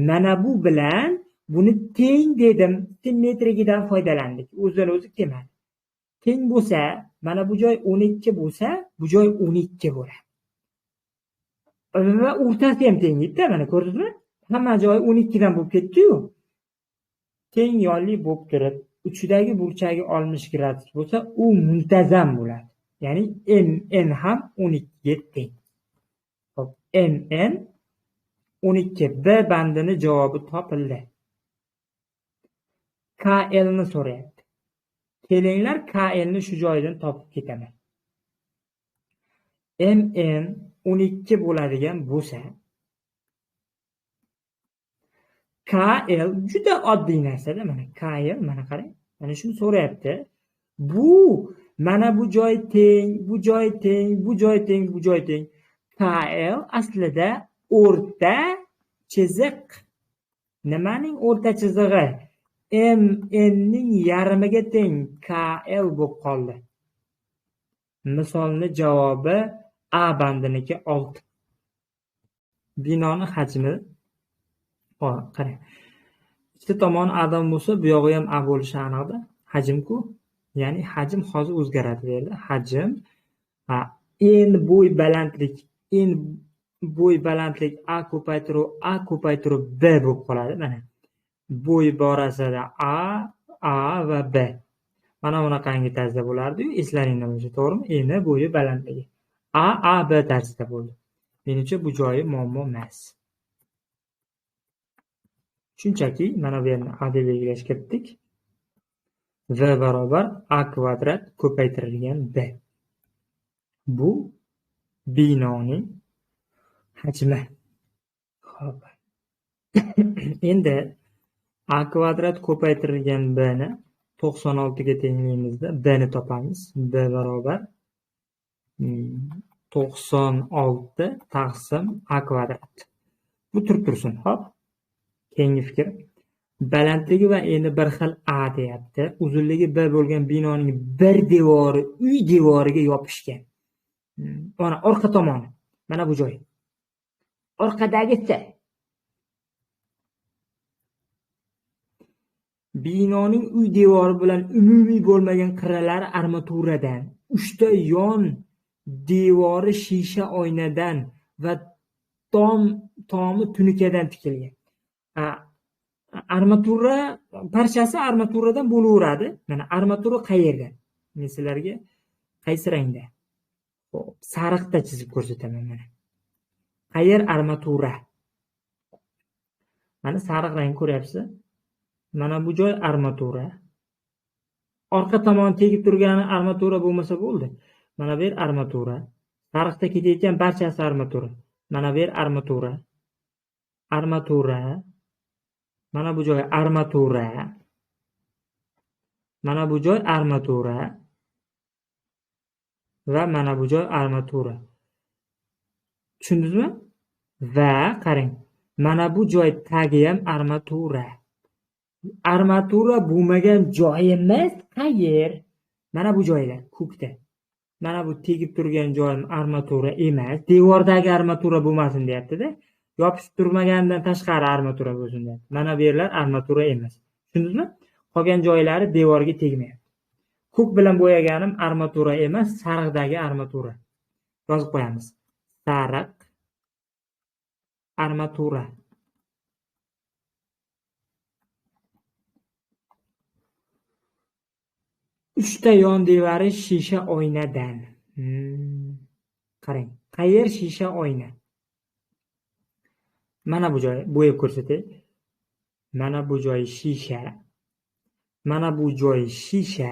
mana bu bilan buni teng dedim. Simmetriyadan foydalandik. O'zidan o'zi kelmadi. Teng bo'lsa, mana bu joy 12 bo'lsa, bu joy 12 bo'ladi. Va o'rtasi ham teng edi-da, mana ko'rdingizmi? Hamma joyi 12 dan bo'lib ketdi-yu. Teng yonli bo'lib turib, uchidagi burchagi 60 gradus bo'lsa, u muntazam bo'ladi. Ya'ni MN ham 12 ga teng. Xo'p, MN 12. B bandini javobi topildi. KL ni so'rayapti. Kelinglar, KL ni shu joyidan topib ketaman. MN 12 bo'ladigan bo'lsa, KL juda oddiy narsada, mana KL, mana qarang, mana shuni so'rayapti. Bu mana bu joy teng, bu joy teng, bu joy teng, bu joy teng. KL aslida o'rta chiziq. Nimaning o'rta chizig'i? MN ning yarmiga teng KL bo'lib qoldi. Misolni javobi A bandiniki 6. Binoni hajmi, qarang. Ikkita tomoni A'dan bo'lsa, bu yog'i ham A bo'lishi aniqda. Hajm-ku. Ya'ni hajm hozir o'zgaradi bu yerda. Hajm n bo'y balandlik, n bo'y balandlik A ko'paytiruv A ko'paytiruv B bo'lib qoladi. Mana bo'y borasida A, A va B. Mana bunaqangi tarzda bo'lardi-yu, eslaringda bo'lsa, to'g'rimi? N bo'yi balandligi A, A, B tarzida bo'ldi. Menimcha bu joyi muammo emas. Shunchaki mana bu yerni A deb belgilash kiritdik. V barobar A kvadrat ko'paytirilgan B. Bu binoning hajmi. Xo'p. Endi A kvadrat ko'paytirilgan B ni 96 ga tenglaymizda B ni topamiz. B barobar 96 taqsim A kvadrat. Bu turib tursin, xo'p. Keyingi fikr. Balandligi va eni bir xil A deyapti. Uzunligi B bo'lgan binoning bir devori uy devoriga yopishgan. Mana orqa tomoni. Mana bu joy. Orqadagisi. Binoning uy devori bilan umumiy bo'lmagan qirralari armaturadan, 3 ta yon devori shisha oynadan va tomi tunukadan tikilgan. Armatura parchasi armaturadan bo'laveradi. Mana armatura qayerda? Men sizlarga qaysi rangda? Xo'p, sariqda chizib ko'rsataman mana. Qayer armatura? Mana sariq rang ko'ryapsiz. Mana bu joy armatura. Orqa tomon tegib turgani armatura bo'lmasa bo'ldi. Mana bu yer armatura. Sariqda ketayotgan barchasi armatura. Mana bu yer armatura. Armatura. Mana bu joy armatura. Mana bu joy armatura. Va mana bu joy armatura. Tushundingizmi? Va qarang, mana bu joy tagi ham armatura. Armatura bo'lmagan joyimiz qayer? Mana bu joylar, ko'kda. Mana bu tegib turgan joyim armatura emas. Devordagi armatura bo'lmasin deyapti-da. Yopishib turmagandan tashqari armatura bo'lsin deyapti. Mana bu yerlar armatura emas. Tushundingizmi? Qolgan joylari devorga tegmayapti. Ko'k bilan bo'yaganim armatura emas, sariqdagi armatura. Yozib qo'yamiz. Sariq armatura. Uchta yon devari shisha oynadan. Qarang, qayer shisha oyna? Mana bu joyi bo'yab ko'rsatay. Mana bu joyi shisha. Mana bu joyi shisha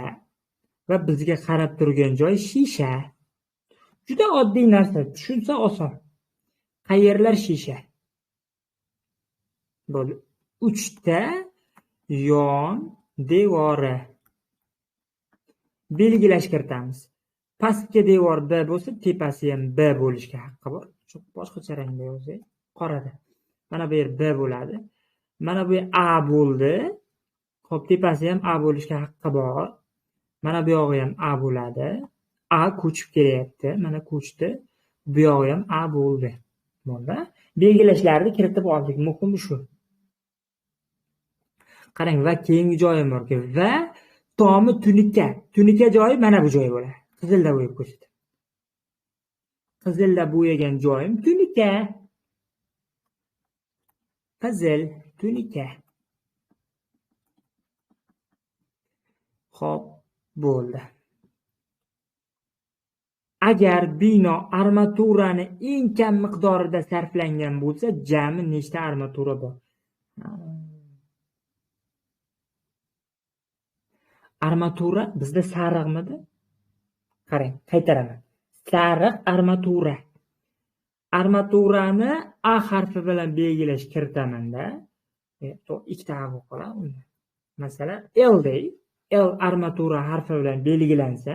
va bizga qarab turgan joy shisha. Juda oddiy narsa, tushunsa oson. Qayerlar shisha? Bo'ldi. Uchta yon devori. Belgilash kiritamiz. Pastki devor B bo'lsa, tepasi ham B bo'lishga haqqi bor. Boshqacha rangda yozay, qorada. Mana bu yer B bo'ladi. Mana bu yer A bo'ldi. Xo'p, tepasi ham A bo'lishga haqqi bor. Mana bu yog'i ham A bo'ladi. A ko'chib kelyapti. Mana ko'chdi. Bu yog'i ham A bo'ldi. Bo'ldi. Belgilashlarni kiritib oldik. Muhimi shu. Qarang, va keyingi joyim borki, va tomi tunuka. Tunuka joyi mana bu joy bo'ladi. Qizilda bo'yab ko'rsataman. Qizilda bo'yagan joyim tunuka. Qizil tunuka. Xo'p, bo'ldi. Agar bino armaturani eng kam miqdorida sarflangan bo'lsa, jami nechta armatura bor? Armatura bizda sariqmidi? Qarang, qaytaraman. Sariq armatura. Armaturani A harfi bilan belgilash kiritaman-da. Ikkita A bo'lib qoladi unda. Masalan, L dey. L armatura harfi bilan belgilansa,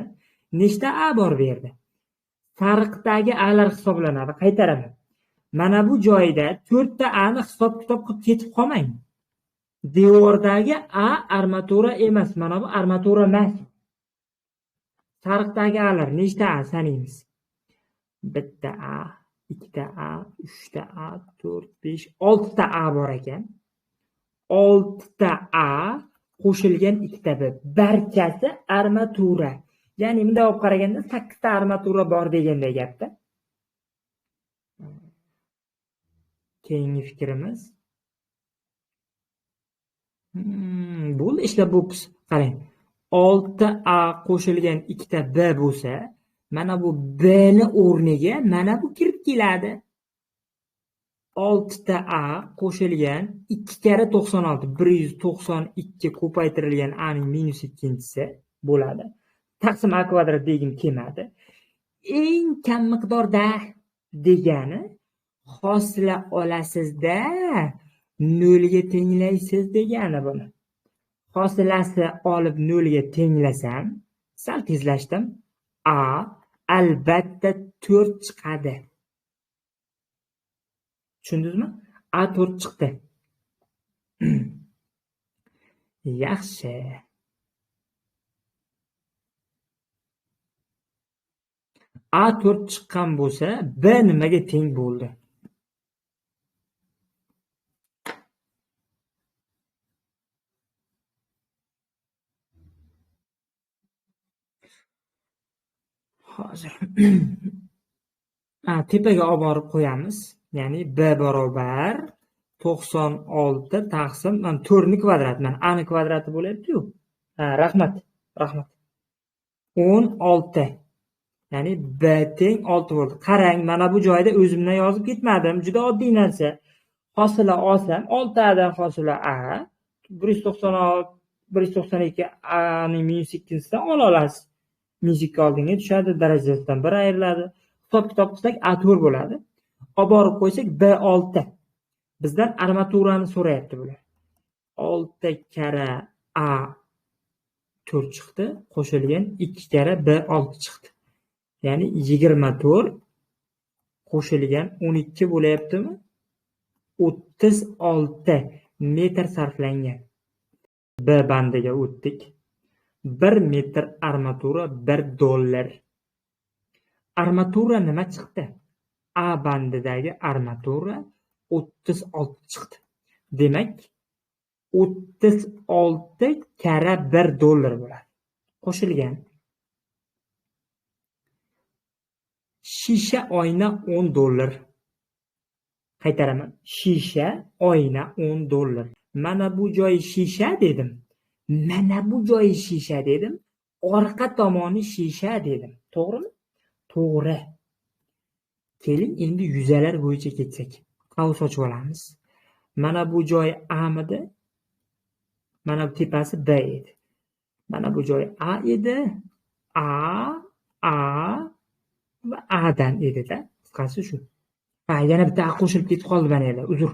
nechta A bor bu yerda? Sariqdagi A'lar hisoblanadi. Qaytaraman. Mana bu joyda 4 ta A'ni hisob-kitob qilib ketib qolmang. Devordagi A armatura emas. Mana bu armatura emas. Sariqdagi A'lar nechta A sanaymiz? 1 ta A, 2 ta A, 3 ta A, 4, 5, 6 ta A bor ekan. 6 ta A qo'shilgan 2 ta B. Barchasi armatura. Ya'ni bunday olib qaraganda 8 ta armatura bor deganday gapda. Keyingi fikrimiz. Bo'ldi, ishlab bo'psiz. Qarang. 6 A qo'shilgan 2 ta B bo'lsa, mana bu B ni o'rniga mana bu kirib keladi. 6 ta A qo'shilgan 2 karra 96, 192 ko'paytirilgan A ning minus ikkinchisi bo'ladi. Taqsim A kvadrat degim kelmadi. Eng kam miqdorda degani hosila olasizda 0 ga tenglaysiz degani buni. Hosilasi olib 0 ga tenglasam, sal tezlashdim. A albatta 4 chiqadi. Tushundingizmi? A 4 chiqdi. Yaxshi. A 4 chiqqan bo'lsa, B nimaga teng bo'ldi? Hozir tepaga olib borib qo'yamiz. Ya'ni B barobar 96 taqsim 4 ni kvadrat. Mana A ni kvadrati bo'lyapti-yu. Ha, rahmat. Rahmat. 16. Ya'ni B teng 6 bo'ldi. Qarang, mana bu joyda o'zimdan yozib ketmadim. Juda oddiy narsa. Hosila olsam 6 A'dan hosila A 196 192 A ning minus ikkinchisidan ola olasiz. Minus 2 oldinga tushadi, darajasidan 1 ayriladi. Hisob-kitob qilsak A 4 bo'ladi. Olib borib qo'ysak B 6. Bizdan armaturani so'rayapti bular. 6 karra A 4 chiqdi, qo'shilgan 2 karra B 6 chiqdi. Ya'ni 24 qo'shilgan 12 bo'lyaptimi? 36 metr sarflangan. B bandiga o'tdik. 1 metr armatura 1 dollar. Armatura nima chiqdi? A bandidagi armatura 36 chiqdi. Demak, 36 karra 1 dollar bo'ladi. Qo'shilgan. Shisha oyna 10 dollar. Qaytaraman. Shisha oyna 10 dollar. Mana bu joyi shisha dedim. Mana bu joyi shisha dedim. Orqa tomoni shisha dedim. To'g'rimi? To'g'ri. Keling, endi yuzalar bo'yicha ketsak. Qavs ochib olamiz. Mana bu joyi A midi? Mana bu tepasi B edi. Mana bu joyi A edi. A, A va A dan edi-da. Qisqasi shu. Ha, yana bitta A qo'shilib ketib qoldi mana yerda. Uzr.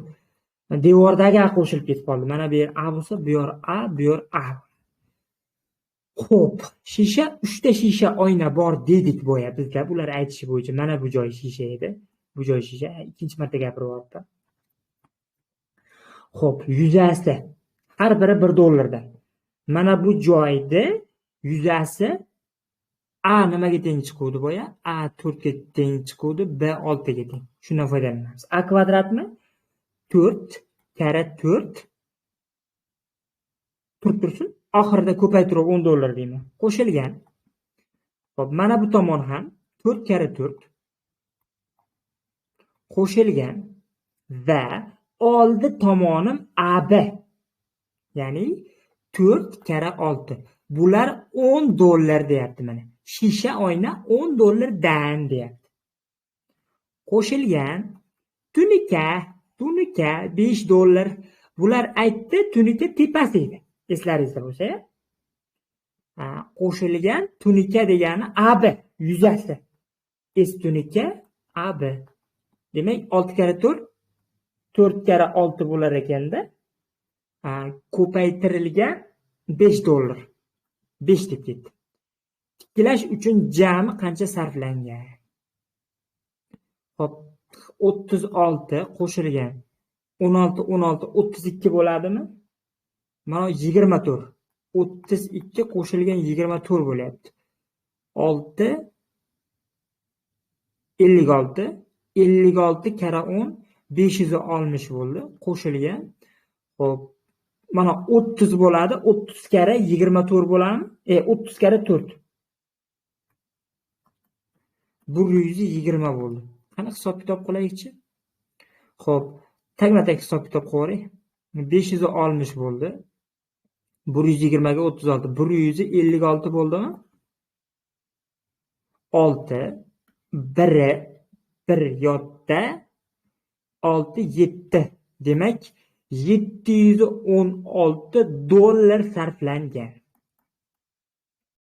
Devordagi A qo'shilib ketib qoldi. Mana bu yer A bo'lsa, bu yer A, bu yer A. Xo'p, shisha 3 ta shisha oyna bor dedik boya bizda. Ular aytishi bo'yicha mana bu joy shisha edi. Bu joy shisha. Ikkinchi marta gapirib yuboribdi. Xo'p, yuzasi har biri 1 dollardan. Mana bu joyda yuzasi A nimaga teng chiquvdi boya? A 4 ga teng chiquvdi, B 6 ga teng. Shundan foydalanamiz. A kvadratmi? 4 karra 4 turib tursin. Oxirida ko'paytirib 10 dollar deyman. Qo'shilgan. Xo'p, mana bu tomon ham 4 karra 4 qo'shilgan va oldi tomonim AB. Ya'ni 4 karra 6. Bular 10 dollar deyapti mana. Shisha oyna 10 dollardan deyapti. Qo'shilgan tunuka, tunuka 5 dollar. Bular aytdi, tunuka tepasi edi. Eslaringizda bo'lsa, qo'shilgan tunuka degani AB yuzasi. S tunuka AB. Demak, 6 karra 4, 4 karra 6 bo'lar ekanda, ko'paytirilgan 5 dollar. 5 deb ketdi. Tiklash uchun jami qancha sarflangan? Xo'p, 36 qo'shilgan 16 16 32 bo'ladimi? Mana 24. 32 qo'shilgan 24 bo'lyapti. 6 56 56 karra 10 560 bo'ldi. Qo'shilgan. Xo'p, mana 30 bo'ladi. 30 karra 24 bo'ladimi? 30 karra 4. 120 bo'ldi. Qani hisob kitob qilaylikchi? Xo'p, tagma-tag hisob kitob qilib 560 bo'ldi. 120 ga 36, 156 bo'ldimi? 6 1 1 yotda 6 7. Demak, 716 dollar sarflangan.